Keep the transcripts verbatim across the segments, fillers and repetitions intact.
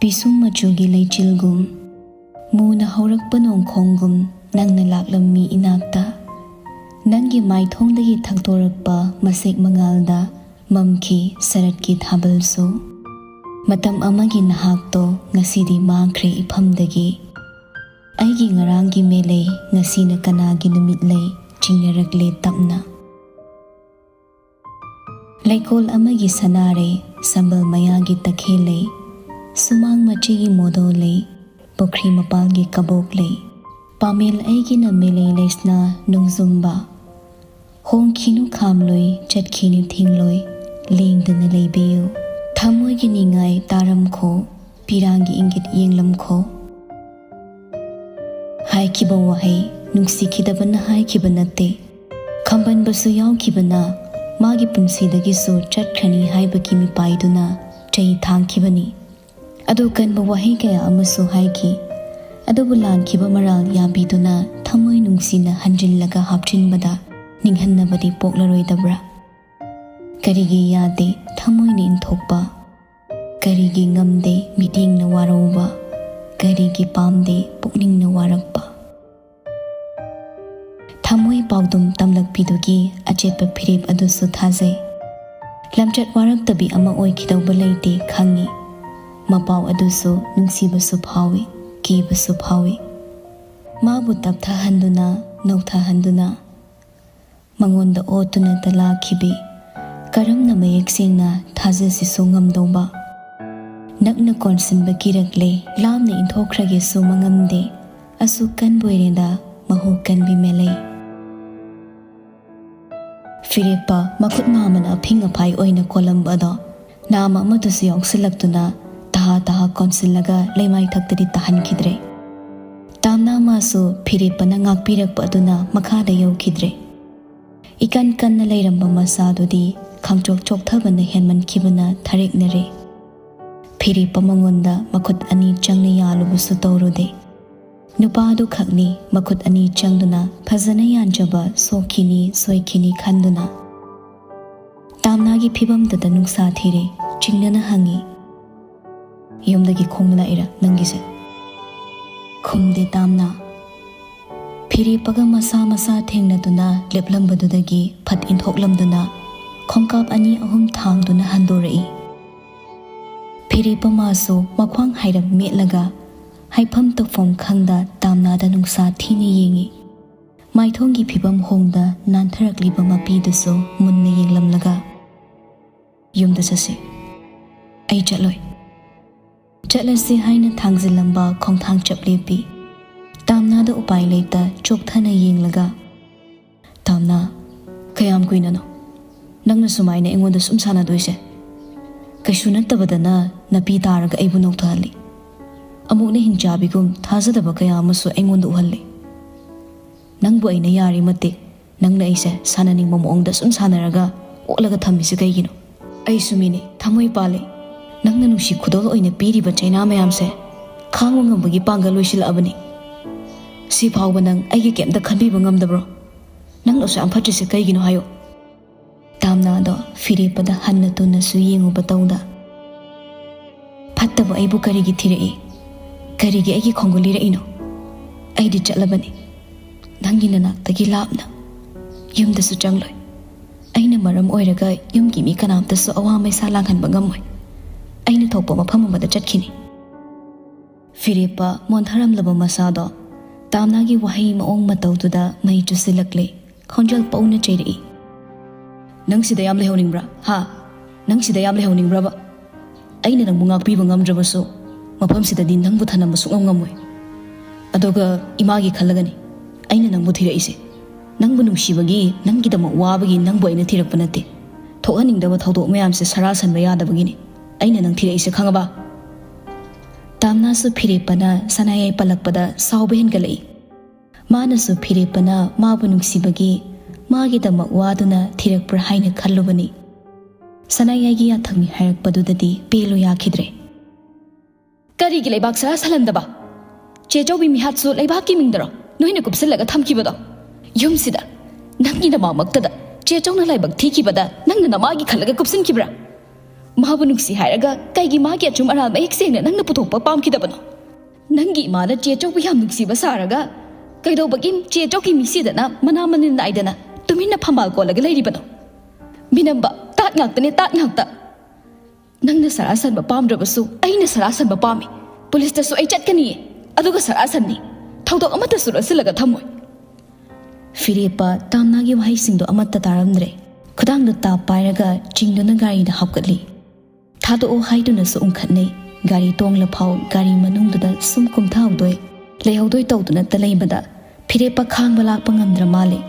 ꯏꯁꯨꯝ ꯃꯆꯨꯒꯤ ꯂꯩꯆꯤꯜꯒꯨꯝ, ꯃꯨꯅ ꯍꯧꯔꯛꯄ ꯅꯣꯡꯈꯣꯡꯒꯨꯝ ꯅꯪꯅ ꯂꯥꯛꯂꯝꯃꯤ ꯏꯅꯥꯛꯇ꯫ ꯅꯪꯒꯤ ꯃꯥꯏꯊꯣꯡꯗꯒꯤ ꯊꯛꯇꯣꯔꯛꯄ ꯃꯁꯦꯛ ꯃꯉꯥꯜꯗ ꯃꯝꯈꯤ ꯁꯔꯠꯀꯤ ꯊꯥꯕꯜꯁꯨ꯫ ꯃꯇꯝ ꯑꯃꯒꯤ ꯅꯍꯥꯛꯇꯣ ꯉꯁꯤꯗꯤ ꯃꯥꯡꯈ꯭ꯔꯦ ꯏꯐꯝꯗꯒꯤ꯫ ꯑꯩꯒꯤ ꯉꯔꯥꯡꯒꯤ ꯃꯦꯂꯩ ꯉꯁꯤꯅ ꯀꯅꯥꯒꯤ ꯅꯨꯃꯤꯠ ꯂꯩ ꯆꯤꯡꯅꯔꯛꯂꯦ ꯇꯞꯅ꯫ ꯂꯩꯀꯣꯜ ꯑꯃꯒꯤ ꯁꯅꯥꯔꯩ, ꯁꯝꯕꯜ ꯃꯌꯥꯒꯤ ꯇꯈꯦꯜꯂꯩ, ꯁꯨꯃꯥꯡ ꯃꯆꯤꯒꯤ ꯃꯣꯗꯣ ꯂꯩ, ꯄꯨꯈ꯭ꯔꯤ ꯃꯄꯥꯜꯒꯤ ꯀꯕꯣꯛ ꯂꯩ꯫ ꯄꯥꯃꯦꯜ ꯑꯩꯒꯤꯅ ꯃꯦꯂꯩ ꯂꯩꯁꯅꯥ ꯅꯣꯡꯖꯨꯝꯕ꯫ ꯍꯣꯡꯈꯤꯅꯨ ꯈꯥꯝꯂꯣꯏ, ꯆꯠꯈꯤꯅꯨ ꯊꯤꯡꯂꯣꯏ, ꯂꯦꯡꯗꯅ ꯂꯩꯕꯤꯌꯨ꯫ ꯊꯃꯣꯏꯒꯤ ꯅꯤꯡꯉꯥꯏ ꯇꯥꯔꯝꯈꯣ, ꯄꯤꯔꯥꯡꯒꯤ ꯏꯪꯒꯤꯠ ꯌꯦꯡꯂꯝꯈꯣ꯫ ꯍꯥꯏꯈꯤꯕ ꯋꯥꯍꯩ ꯅꯨꯡꯁꯤꯈꯤꯗꯕꯅ ꯍꯥꯏꯈꯤꯕ ꯅꯠꯇꯦ꯫ ꯈꯝꯕꯟꯕꯁꯨ ꯌꯥꯎꯈꯤꯕꯅ ꯃꯥꯒꯤ ꯄꯨꯟꯁꯤꯗꯒꯤꯁꯨ ꯆꯠꯈ꯭ꯔꯅꯤ ꯍꯥꯏꯕꯒꯤ ꯃꯤꯄꯥꯏꯗꯨꯅ ꯆꯩ ꯊꯥꯡꯈꯤꯕꯅꯤ꯫ ꯑꯗꯨ ꯀꯟꯕ ꯋꯥꯍꯩ ꯀꯌꯥ ꯑꯃꯁꯨ ꯍꯥꯏꯈꯤ꯫ ꯑꯗꯨꯕꯨ ꯂꯥꯟꯈꯤꯕ ꯃꯔꯥꯜ ꯌꯥꯕꯤꯗꯨꯅ ꯊꯃꯣꯏ ꯅꯨꯡꯁꯤꯅ ꯍꯟꯖꯤꯜꯂꯒ ꯍꯥꯞꯆꯤꯟꯕꯗ ꯅꯤꯡꯍꯟꯅꯕꯗꯤ ꯄꯣꯛꯂꯔꯣꯏꯗꯕ꯭ꯔꯥ? ꯀꯔꯤꯒꯤ ꯌꯥꯗꯦ ꯊꯃꯣꯏꯅ ꯏꯟꯊꯣꯛꯄ? ꯀꯔꯤꯒꯤ ꯉꯝꯗꯦ ꯃꯤꯠꯌꯦꯡꯅ ꯋꯥꯔꯧꯕ? ꯀꯔꯤꯒꯤ ꯄꯥꯝꯗꯦ ꯄꯨꯛꯅꯤꯡꯅ ꯋꯥꯔꯛꯄ? ꯊꯃꯣꯏ ꯄꯥꯎꯗꯝ ꯇꯝꯂꯛꯄꯤꯗꯨꯒꯤ ꯑꯆꯦꯠꯄ ꯐꯤꯔꯦꯞ ꯑꯗꯨꯁꯨ ꯊꯥꯖꯩ꯫ ꯂꯝꯆꯠ ꯋꯥꯔꯛꯇꯕꯤ ꯑꯃ ꯑꯣꯏꯈꯤꯗꯧꯕ ꯂꯩꯇꯦ ꯈꯪꯉꯤ꯫ ꯃꯄꯥꯎ ꯑꯗꯨꯁꯨ ꯅꯨꯡꯁꯤꯕꯁꯨ ꯐꯥꯎꯏ, ꯀꯤꯕꯁꯨ ꯐꯥꯎꯏ꯫ ꯃꯥꯕꯨ ꯇꯞꯊꯍꯟꯗꯨꯅ, ꯅꯧꯊꯍꯟꯗꯨꯅ, ꯃꯉꯣꯟꯗ ꯑꯣꯠꯇꯨꯅꯇ ꯂꯥꯛꯈꯤꯕꯤ꯫ ꯀꯔꯝꯅ ꯃꯌꯦꯛ ꯁꯦꯡꯅ ꯊꯥꯖꯁꯤꯁꯨ ꯉꯝꯗꯧꯕ? ꯅꯛꯅ ꯀꯣꯟꯁꯤꯟꯕ ꯀꯤꯔꯛꯂꯦ, ꯂꯥꯞꯅ ꯏꯟꯊꯣꯛꯈ꯭ꯔꯒꯦꯁꯨ ꯃꯉꯝꯗꯦ꯫ ꯑꯁꯨꯛ ꯀꯟꯕꯣꯏꯔꯦꯗ ꯃꯍꯨ ꯀꯟꯕꯤ ꯃꯦꯂꯩ꯫ ꯐꯤꯔꯦꯞꯄ ꯃꯈꯨꯠ ꯅꯥꯝꯃꯅ ꯑꯐꯤꯡ ꯑꯐꯥꯏ ꯑꯣꯏꯅ ꯀꯣꯜꯂꯝꯕ ꯑꯗꯣ ꯅꯥꯝꯃ ꯑꯃꯗꯨꯁꯨ ꯌꯥꯎꯁꯤꯜꯂꯛꯇꯨꯅ ꯇꯍꯥ ꯇꯍꯥ ꯀꯣꯟꯁꯤꯜꯂꯒ ꯂꯩꯃꯥꯏꯊꯛꯇꯗꯤ ꯇꯥꯍꯟꯈꯤꯗ꯭ꯔꯦ꯫ ꯇꯥꯝꯅ ꯃꯥꯁꯨ ꯐꯤꯔꯦꯞꯄꯅ ꯉꯥꯛꯄꯤꯔꯛꯄ ꯑꯗꯨꯅ ꯃꯈꯥꯗ ꯌꯧꯈꯤꯗ꯭ꯔꯦ꯫ ꯏꯀꯟ ꯀꯟꯅ ꯂꯩꯔꯝꯕ ꯃꯆꯥꯗꯨꯗꯤ ꯈꯥꯡꯆꯣꯛ ꯆꯣꯛꯊꯕꯅ ꯍꯦꯟꯃꯟꯈꯤꯕꯅ ꯊꯔꯦꯛꯅꯔꯦ꯫ ꯐꯤꯔꯦꯞꯄ ꯃꯉꯣꯟꯗ ꯃꯈꯨꯠ ꯑꯅꯤ ꯆꯪꯅ ꯌꯥꯜꯂꯨꯕꯁꯨ ꯇꯧꯔꯨꯗꯦ꯫ ꯅꯨꯄꯥꯗꯨ ꯈꯛꯅꯤ ꯃꯈꯨꯠ ꯑꯅꯤ ꯆꯪꯗꯨꯅ ꯐꯖꯅ ꯌꯥꯟꯖꯕ ꯁꯣꯛꯈꯤꯅꯤ ꯁꯣꯏꯈꯤꯅꯤ ꯈꯟꯗꯨꯅ꯫ ꯇꯥꯝꯅꯥꯒꯤ ꯐꯤꯕꯝꯗꯨꯗ ꯅꯨꯡꯁꯥ ꯊꯤꯔꯦ, ꯆꯤꯡꯅꯅ ꯍꯪꯉꯤ꯫ ꯌꯨꯝꯗꯒꯤ ꯈꯣꯡꯅ ꯂꯥꯛꯏꯔꯥ ꯅꯪꯒꯤꯁꯦ?" ꯈꯨꯝꯗꯦ ꯇꯥꯝꯅ꯫ ꯐꯤꯔꯦꯞꯄꯒ ꯃꯁꯥ ꯃꯁꯥ ꯊꯦꯡꯅꯗꯨꯅ ꯂꯦꯞꯂꯝꯕꯗꯨꯗꯒꯤ ꯐꯠ ꯏꯟꯊꯣꯛꯂꯝꯗꯨꯅ ꯈꯣꯡꯀꯥꯞ ꯑꯅꯤ ꯑꯍꯨꯝ ꯊꯥꯡꯗꯨꯅ ꯍꯟꯗꯣꯔꯛꯏ꯫ ꯐꯤꯔꯦꯞꯄ ꯃꯥꯁꯨ ꯃꯈ꯭ꯋꯥꯡ ꯍꯥꯏꯔꯞ ꯃꯦꯠꯂꯒ ꯍꯥꯏꯐꯝ ꯇꯧꯐꯝ ꯈꯪꯗ ꯇꯥꯝꯅꯥꯗ ꯅꯨꯡꯁꯥ ꯊꯤꯅ ꯌꯦꯡꯏ꯫ ꯃꯥꯏꯊꯣꯡꯒꯤ ꯐꯤꯕꯝ ꯍꯣꯡꯗ ꯅꯥꯟꯊꯔꯛꯂꯤꯕ ꯃꯄꯤꯗꯨꯁꯨ ꯃꯨꯟꯅ ꯌꯦꯡꯂꯝꯂꯒ, "ꯌꯨꯝꯗ ꯆꯠꯁꯤ꯫ ꯑꯩ ꯆꯠꯂꯣꯏ꯫" ꯆꯠꯂꯁꯤ ꯍꯥꯏꯅ ꯊꯥꯡꯖꯤꯜꯂꯝꯕ ꯈꯣꯡꯊꯥꯡ ꯆꯞ ꯂꯦꯞꯄꯤ꯫ ꯇꯥꯝꯅꯥꯗ ꯎꯄꯥꯏ ꯂꯩꯇ ꯆꯣꯛꯊꯅ ꯌꯦꯡꯂꯒ, "ꯇꯥꯝꯅꯥ, ꯀꯌꯥꯝ ꯀꯨꯏꯅꯅꯣ? ꯅꯪꯅ ꯁꯨꯃꯥꯏꯅ ꯑꯩꯉꯣꯟꯗ ꯁꯨꯝ ꯁꯥꯟꯅꯗꯣꯏꯁꯦ? ꯀꯩꯁꯨ ꯅꯠꯇꯕꯗꯅ ꯅꯄꯤ ꯇꯥꯔꯒ ꯑꯩꯕꯨ ꯅꯣꯛꯊꯍꯜꯂꯤ꯫ ꯑꯃꯨꯛꯅ ꯍꯤꯡꯆꯥꯕꯤꯒꯨꯝ ꯊꯥꯖꯗꯕ ꯀꯌꯥ ꯑꯃꯁꯨ ꯑꯩꯉꯣꯟꯗ ꯎꯍꯜꯂꯤ꯫ ꯅꯪꯕꯨ ꯑꯩꯅ ꯌꯥꯔꯤ ꯃꯇꯤꯛ ꯅꯪꯅ ꯑꯩꯁꯦ ꯁꯥꯟꯅꯅꯤꯡꯕ ꯃꯑꯣꯡꯗ ꯁꯨꯝ ꯁꯥꯟꯅꯔꯒ ꯑꯣꯠꯂꯒ ꯊꯝꯃꯤꯁꯦ ꯀꯩꯒꯤꯅꯣ? ꯑꯩꯁꯨ ꯃꯤꯅꯤ, ꯊꯃꯣꯏ ꯄꯥꯜꯂꯤ꯫ ꯅꯪꯅ ꯅꯨꯡꯁꯤ ꯈꯨꯗꯣꯜ ꯑꯣꯏꯅ ꯄꯤꯔꯤꯕ ꯆꯩꯅꯥ ꯃꯌꯥꯝꯁꯦ ꯈꯥꯡꯕ ꯉꯝꯕꯒꯤ ꯄꯥꯡꯒꯜ ꯂꯣꯏꯁꯤꯜꯂꯛꯑꯕꯅꯤ꯫ ꯁꯤ ꯐꯥꯎꯕ ꯅꯪ ꯑꯩꯒꯤ ꯀꯩꯝꯇ ꯈꯟꯕꯤꯕ ꯉꯝꯗꯕ꯭ꯔꯣ? ꯅꯪꯅ ꯑꯁꯨꯛ ꯌꯥꯝ ꯐꯠꯇ꯭ꯔꯤꯁꯦ ꯀꯩꯒꯤꯅꯣ ꯍꯥꯏꯌꯣ?" ꯇꯥꯝꯅꯥꯗꯣ ꯐꯤꯔꯦꯞꯄꯗ ꯍꯟꯅ ꯇꯨꯅꯁꯨ ꯌꯦꯡꯉꯨꯕ ꯇꯧꯗ, "ꯐꯠꯇꯕ ꯑꯩꯕꯨ ꯀꯔꯤꯒꯤ ꯊꯤꯔꯛꯏ? ꯀꯔꯤꯒꯤ ꯑꯩꯒꯤ ꯈꯣꯡꯒꯨꯜ ꯂꯤꯔꯛꯏꯅꯣ? ꯑꯩꯗꯤ ꯆꯠꯂꯕꯅꯤ, ꯅꯪꯒꯤ ꯅꯅꯥꯛꯇꯒꯤ ꯂꯥꯞꯅ꯫ ꯌꯨꯝꯗꯁꯨ ꯆꯪꯂꯣꯏ꯫ ꯑꯩꯅ ꯃꯔꯝ ꯑꯣꯏꯔꯒ ꯌꯨꯝꯒꯤ ꯃꯤ ꯀꯅꯥꯝꯇꯁꯨ ꯑꯋꯥ ꯃꯩꯁꯥ ꯂꯥꯡꯍꯟꯕ ꯉꯝꯃꯣꯏ꯫ ꯑꯩꯅ ꯊꯣꯛꯄ ꯃꯐꯝ ꯑꯃꯗ ꯆꯠꯈꯤꯅꯤ꯫" ꯐꯤꯔꯦꯞꯄ ꯃꯣꯟꯊꯔꯝꯂꯕ ꯃꯁꯥꯗꯣ ꯇꯥꯝꯅꯥꯒꯤ ꯋꯥꯍꯩ ꯃꯑꯣꯡ ꯃꯇꯧꯗꯨꯗ ꯃꯩ ꯆꯨꯁꯤꯜꯂꯛꯂꯦ꯫ ꯈꯣꯟꯖꯦꯜ ꯄꯧꯅ ꯆꯩꯔꯛꯏ, "ꯅꯪ ꯁꯤꯗ ꯌꯥꯝ ꯂꯩꯍꯧꯅꯤꯡꯕ꯭ꯔꯥ? ꯍꯥ? ꯅꯪ ꯁꯤꯗ ꯌꯥꯝ ꯂꯩꯍꯧꯅꯤꯡꯕ꯭ꯔꯕ? ꯑꯩꯅ ꯅꯪꯕꯨ ꯉꯥꯛꯄꯤꯕ ꯉꯝꯗ꯭ꯔꯕꯁꯨ, ꯃꯐꯝꯁꯤꯗꯗꯤ ꯅꯪꯕꯨ ꯊꯅꯝꯕ ꯁꯨꯡꯉꯝ ꯉꯝꯃꯣꯏ꯫ ꯑꯗꯨꯒ ꯏꯃꯥꯒꯤ ꯈꯜꯂꯒꯅꯤ ꯑꯩꯅ ꯅꯪꯕꯨ ꯊꯤꯔꯛꯏꯁꯦ꯫ ꯅꯪꯕꯨ ꯅꯨꯡꯁꯤꯕꯒꯤ, ꯅꯪꯒꯤꯗꯃꯛ ꯋꯥꯕꯒꯤ ꯅꯪꯕꯨ ꯑꯩꯅ ꯊꯤꯔꯛꯄ ꯅꯠꯇꯦ꯫ ꯊꯣꯛꯍꯟꯅꯤꯡꯗꯕ ꯊꯧꯗꯣꯛ ꯃꯌꯥꯝꯁꯦ ꯁꯔꯥ ꯁꯟꯕ ꯌꯥꯗꯕꯒꯤꯅꯤ ꯑꯩꯅ ꯅꯪ ꯊꯤꯔꯛꯏꯁꯦ, ꯈꯪꯉꯕ?" ꯇꯥꯝꯅꯥꯁꯨ ꯐꯤꯔꯦꯞꯄꯅ ꯁꯅꯥꯌꯥꯏ ꯄꯜꯂꯛꯄꯗ ꯁꯥꯎꯕ ꯍꯦꯟꯒꯠꯂꯛꯏ꯫ ꯃꯥꯅꯁꯨ ꯐꯤꯔꯦꯞꯄꯅ ꯃꯥꯕꯨ ꯅꯨꯡꯁꯤꯕꯒꯤ ꯃꯥꯒꯤꯗꯃꯛ ꯋꯥꯗꯨꯅ ꯊꯤꯔꯛꯄ꯭ꯔꯥ ꯍꯥꯏꯅ ꯈꯜꯂꯨꯕꯅꯤ꯫ ꯁꯅꯥꯌꯥꯏꯒꯤ ꯌꯥꯊꯪꯅꯤ ꯍꯥꯏꯔꯛꯄꯗꯨꯗꯗꯤ ꯄꯦꯜꯂꯨ ꯌꯥꯈꯤꯗ꯭ꯔꯦ꯫ "ꯀꯔꯤꯒꯤ ꯂꯩꯕꯥꯛ ꯁꯔꯥ ꯁꯜꯍꯟꯗꯕ? ꯆꯦ ꯆꯧꯕꯤ ꯃꯤꯍꯥꯠꯁꯨ ꯂꯩꯕꯥꯛꯀꯤ ꯃꯤꯡꯗꯔꯣ ꯅꯣꯏꯅ ꯀꯨꯞꯁꯤꯜꯂꯒ ꯊꯝꯈꯤꯕꯗꯣ? ꯌꯨꯝꯁꯤꯗ ꯅꯪꯒꯤ ꯅꯃꯥꯃꯛꯇꯗ ꯆꯦ ꯆꯧꯅ ꯂꯥꯏꯕꯛ ꯊꯤꯈꯤꯕꯗ ꯅꯪꯅ ꯅꯃꯥꯒꯤ ꯈꯜꯂꯒ ꯀꯨꯞꯁꯤꯟꯈꯤꯕ꯭ꯔꯥ? ꯃꯥꯕꯨ ꯅꯨꯡꯁꯤ ꯍꯥꯏꯔꯒ ꯀꯩꯒꯤ ꯃꯥꯒꯤ ꯑꯆꯨꯝ ꯑꯔꯥꯟ ꯃꯌꯦꯛ ꯁꯦꯡꯅ ꯅꯪꯅ ꯄꯨꯊꯣꯛꯄ ꯄꯥꯝꯈꯤꯗꯕꯅꯣ? ꯅꯪꯒꯤ ꯏꯃꯥꯅ ꯆꯦ ꯆꯧꯕ ꯌꯥꯝ ꯅꯨꯡꯁꯤꯕ ꯁꯥꯔꯒ ꯀꯩꯗꯧꯕꯒꯤ ꯆꯦ ꯆꯧꯒꯤ ꯃꯤꯁꯤꯗꯅ ꯃꯅꯥ ꯃꯅꯤꯟ ꯅꯥꯏꯗꯅ ꯇꯨꯃꯤꯟꯅ ꯐꯝꯕꯥꯜ ꯀꯣꯜꯂꯒ ꯂꯩꯔꯤꯕꯅꯣ? ꯃꯤꯅꯝꯕ, ꯇꯥꯠ ꯉꯥꯛꯇꯅꯦ, ꯇꯥꯠ ꯉꯥꯛꯇ꯫ ꯅꯪꯅ ꯁꯔꯥ ꯁꯟꯕ ꯄꯥꯝꯗ꯭ꯔꯕꯁꯨ ꯑꯩꯅ ꯁꯔꯥ ꯁꯟꯕ ꯄꯥꯝꯃꯤ꯫ ꯄꯨꯂꯤꯁꯇꯁꯨ ꯑꯩ ꯆꯠꯀꯅꯤꯌꯦ, ꯑꯗꯨꯒ ꯁꯔꯥ ꯁꯟꯅꯤ꯫ ꯊꯧꯗꯣꯛ ꯑꯃꯠꯇꯁꯨ ꯂꯣꯠꯁꯤꯜꯂꯒ ꯊꯝꯃꯣꯏ꯫ ꯐꯤꯔꯦꯞꯄ ꯇꯥꯝꯅꯥꯒꯤ ꯋꯥꯍꯩꯁꯤꯡꯗꯣ ꯑꯃꯠꯇ ꯇꯥꯔꯝꯗ꯭ꯔꯦ꯫ ꯈꯨꯗꯥꯡꯗ ꯇꯥꯞ ꯄꯥꯏꯔꯒ ꯆꯤꯡꯗꯨꯅ ꯒꯥꯔꯤꯗ ꯍꯥꯞꯀꯠꯂꯤ꯫ ꯊꯥꯗꯣꯛꯑꯣ ꯍꯥꯏꯗꯨꯅꯁꯨ ꯎꯪꯈꯠꯅꯩ꯫ ꯒꯥꯔꯤ ꯇꯣꯡꯂꯐꯥꯎ ꯒꯥꯔꯤ ꯃꯅꯨꯡꯗꯨꯗ ꯁꯨꯝ ꯀꯨꯝꯊꯍꯧꯗꯣꯏ, ꯂꯩꯍꯧꯗꯣꯏ ꯇꯧꯗꯨꯅꯇ ꯂꯩꯕꯗ ꯐꯤꯔꯦꯞꯄ ꯈꯥꯡꯕ ꯂꯥꯛꯄ ꯉꯝꯗ꯭ꯔ ꯃꯥꯜꯂꯦ꯫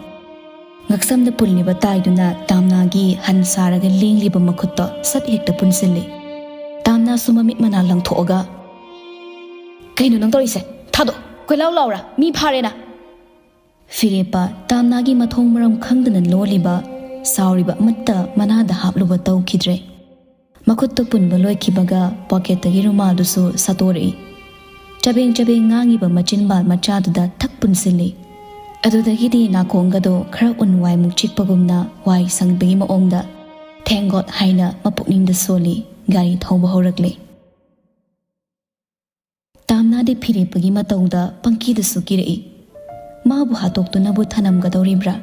ꯉꯛꯁꯝꯗ ꯄꯨꯜꯂꯤꯕ ꯇꯥꯏꯗꯨꯅ ꯇꯥꯝꯅꯥꯒꯤ ꯍꯟ ꯁꯥꯔꯒ ꯂꯦꯡꯂꯤꯕ ꯃꯈꯨꯠꯇꯣ ꯁꯠ ꯍꯦꯛꯇ ꯄꯨꯟꯁꯤꯜꯂꯤ꯫ ꯇꯥꯝꯅꯥꯁꯨ ꯃꯃꯤꯠ ꯃꯅꯥ ꯂꯪꯊꯣꯛꯑꯒ, "ꯀꯩꯅꯣ ꯅꯪ ꯇꯧꯔꯤꯁꯦ? ꯊꯥꯗꯣꯛ, ꯀꯣꯏꯂꯥꯎ ꯂꯥꯎꯔ, ꯃꯤ ꯐꯥꯔꯦꯅ!" ꯐꯤꯔꯦꯞꯄ ꯇꯥꯝꯅꯥꯒꯤ ꯃꯊꯣꯡ ꯃꯔꯝ ꯈꯪꯗꯅ ꯂꯣꯜꯂꯤꯕ, ꯁꯥꯎꯔꯤꯕ ꯑꯃꯠꯇ ꯃꯅꯥꯗ ꯍꯥꯞꯂꯨꯕ ꯇꯧꯈꯤꯗ꯭ꯔꯦ꯫ ꯃꯈꯨꯠꯇꯨ ꯄꯨꯟꯕ ꯂꯣꯏꯈꯤꯕꯒ ꯄꯣꯀꯦꯠꯇꯒꯤ ꯔꯨꯃꯥꯜꯗꯨꯁꯨ ꯁꯠꯇꯣꯔꯛꯏ꯫ ꯆꯕꯦꯡ ꯆꯕꯦꯡ ꯉꯥꯡꯉꯤꯕ ꯃꯆꯤꯟꯕꯥꯜ ꯃꯆꯥꯗꯨꯗ ꯊꯛ ꯄꯨꯟꯁꯤꯜꯂꯤ꯫ ꯑꯗꯨꯗꯒꯤꯗꯤ ꯅꯥꯀꯣꯡꯒꯗꯣ ꯈꯔ ꯎꯟ ꯋꯥꯏꯃꯨꯛ ꯆꯤꯛꯄꯒꯨꯝꯅ ꯋꯥꯏ ꯁꯪꯕꯒꯤ ꯃꯑꯣꯡꯗ "ꯊꯦꯡꯒꯣꯠ" ꯍꯥꯏꯅ ꯃꯄꯨꯛꯅꯤꯡꯗ ꯁꯣꯜꯂꯤ꯫ ꯒꯥꯔꯤ ꯊꯧꯕ ꯍꯧꯔꯛꯂꯦ꯫ ꯇꯥꯝꯅꯥꯗꯤ ꯐꯤꯔꯦꯞꯄꯒꯤ ꯃꯇꯧꯗ ꯄꯪꯀꯤꯗꯁꯨ ꯀꯤꯔꯛꯏ꯫ ꯃꯥꯕꯨ ꯍꯥꯠꯇꯣꯛꯇꯨꯅꯕꯨ ꯊꯅꯝꯒꯗꯧꯔꯤꯕ꯭ꯔꯥ?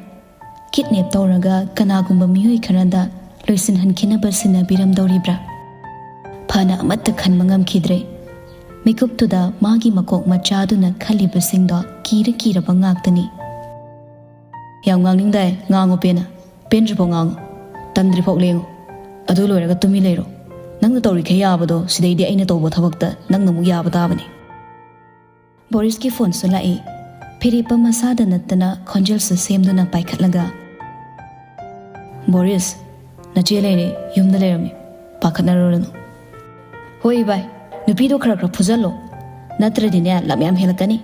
ꯀꯤꯠꯅꯦꯞ ꯇꯧꯔꯒ ꯀꯅꯥꯒꯨꯝꯕ ꯃꯤꯑꯣꯏ ꯈꯔꯗ ꯂꯣꯏꯁꯤꯟꯍꯟꯈꯤꯅꯕ ꯁꯤꯟꯅꯕꯤꯔꯝꯗꯧꯔꯤꯕ꯭ꯔꯥ? ꯐꯅ ꯑꯃꯠꯇ ꯈꯟꯕ ꯉꯝꯈꯤꯗ꯭ꯔꯦ꯫ ꯃꯤꯀꯨꯞꯇꯨꯗ ꯃꯥꯒꯤ ꯃꯀꯣꯛ ꯃꯆꯥꯗꯨꯅ ꯈꯜꯂꯤꯕꯁꯤꯡꯗꯣ ꯀꯤꯔ ꯀꯤꯔꯕ ꯉꯥꯛꯇꯅꯤ꯫ "ꯌꯥꯝ ꯉꯥꯡꯅꯤꯡꯗꯥꯏ, ꯉꯥꯡꯉꯨ ꯄꯦꯟꯅ꯫ ꯄꯦꯟꯗ꯭ꯔꯤꯐꯥꯎ ꯉꯥꯡꯉꯨ, ꯇꯟꯗ꯭ꯔꯤꯐꯥꯎ ꯂꯦꯡꯉꯨ꯫ ꯑꯗꯨ ꯂꯣꯏꯔꯒ ꯇꯨꯃꯤꯟ ꯂꯩꯔꯣ꯫ ꯅꯪꯅ ꯇꯧꯔꯤꯈꯩ ꯌꯥꯕꯗꯣ ꯁꯤꯗꯩꯗꯤ ꯑꯩꯅ ꯇꯧꯕ ꯊꯕꯛꯇ ꯅꯪꯅ ꯑꯃꯨꯛ ꯌꯥꯕ ꯇꯥꯕꯅꯤ꯫" ꯕꯣꯔꯤꯁꯀꯤ ꯐꯣꯟꯁꯨ ꯂꯥꯛꯏ꯫ ꯐꯤꯔꯦꯞꯄ ꯃꯁꯥꯗ ꯅꯠꯇꯅ ꯈꯣꯟꯖꯦꯜꯁꯨ ꯁꯦꯝꯗꯨꯅ ꯄꯥꯏꯈꯠꯂꯒ, "ꯕꯣꯔꯤꯁ, ꯅꯆꯦ ꯂꯩꯔꯦ, ꯌꯨꯝꯗ ꯂꯩꯔꯝꯃꯤ꯫ ꯄꯥꯈꯠꯅꯔꯨꯔꯅꯨ꯫" "ꯍꯣꯏ ꯏꯕꯥꯏ, ꯅꯨꯄꯤꯗꯣ ꯈꯔ ꯈꯔ ꯐꯨꯖꯜꯂꯣ, ꯅꯠꯇ꯭ꯔꯗꯤꯅꯦ ꯂꯝ ꯌꯥꯝ ꯍꯦꯜꯂꯛꯀꯅꯤ꯫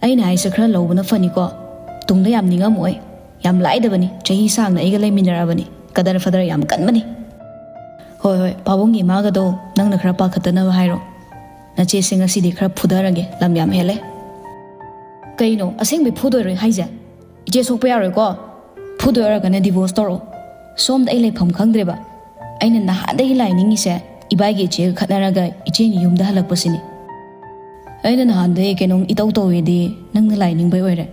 ꯑꯩꯅ ꯍꯥꯏꯁꯦ ꯈꯔ ꯂꯧꯕꯅ ꯐꯅꯤꯀꯣ꯫ ꯇꯨꯡꯗ ꯌꯥꯝ ꯅꯤꯡꯉꯝꯃꯣꯏ꯫ ꯌꯥꯝ ꯂꯥꯏꯗꯕꯅꯤ, ꯆꯍꯤ ꯁꯥꯡꯅ ꯑꯩꯒ ꯂꯩꯃꯤꯟꯅꯔꯕꯅꯤ꯫ ꯀꯗꯔ ꯐꯗꯔ ꯌꯥꯝ ꯀꯟꯕꯅꯤ꯫" "ꯍꯣꯏ ꯍꯣꯏ, ꯄꯥꯕꯨꯡꯒꯤ ꯏꯃꯥꯒꯗꯣ ꯅꯪꯅ ꯈꯔ ꯄꯥꯈꯠꯇꯅꯕ ꯍꯥꯏꯔꯣ꯫ ꯅꯆꯦꯁꯦ ꯉꯁꯤꯗꯤ ꯈꯔ ꯐꯨꯗꯔꯒꯦ, ꯂꯝ ꯌꯥꯝ ꯍꯦꯜꯂꯦ꯫" "ꯀꯩꯅꯣ, ꯑꯁꯦꯡꯕꯩ ꯐꯨꯗꯣꯏꯔꯣꯏ ꯍꯥꯏꯁꯦ? ꯏꯆꯦ ꯁꯣꯛꯄ ꯌꯥꯔꯣꯏꯀꯣ꯫ ꯐꯨꯗꯣꯏ ꯑꯣꯏꯔꯒꯅ ꯗꯤꯚꯣꯔꯁ ꯇꯧꯔꯛꯑꯣ꯫ ꯁꯣꯝꯗ ꯑꯩ ꯂꯩꯐꯝ ꯈꯪꯗ꯭ꯔꯦꯕ꯫ ꯑꯩꯅ ꯅꯍꯥꯟꯗꯒꯤ ꯂꯥꯏ ꯅꯤꯡꯉꯤꯁꯦ ꯏꯕꯥꯏꯒꯤ ꯏꯆꯦꯒ ꯈꯠꯅꯔꯒ ꯏꯆꯦꯅ ꯌꯨꯝꯗ ꯍꯜꯂꯛꯄꯁꯤꯅꯤ꯫ ꯑꯩꯅ ꯅꯍꯥꯟꯗꯒꯤ ꯀꯩꯅꯣꯝ ꯏꯇꯧ ꯇꯧꯏꯗꯤ ꯅꯪꯅ ꯂꯥꯏ ꯅꯤꯡꯕꯩ ꯑꯣꯏꯔꯦ꯫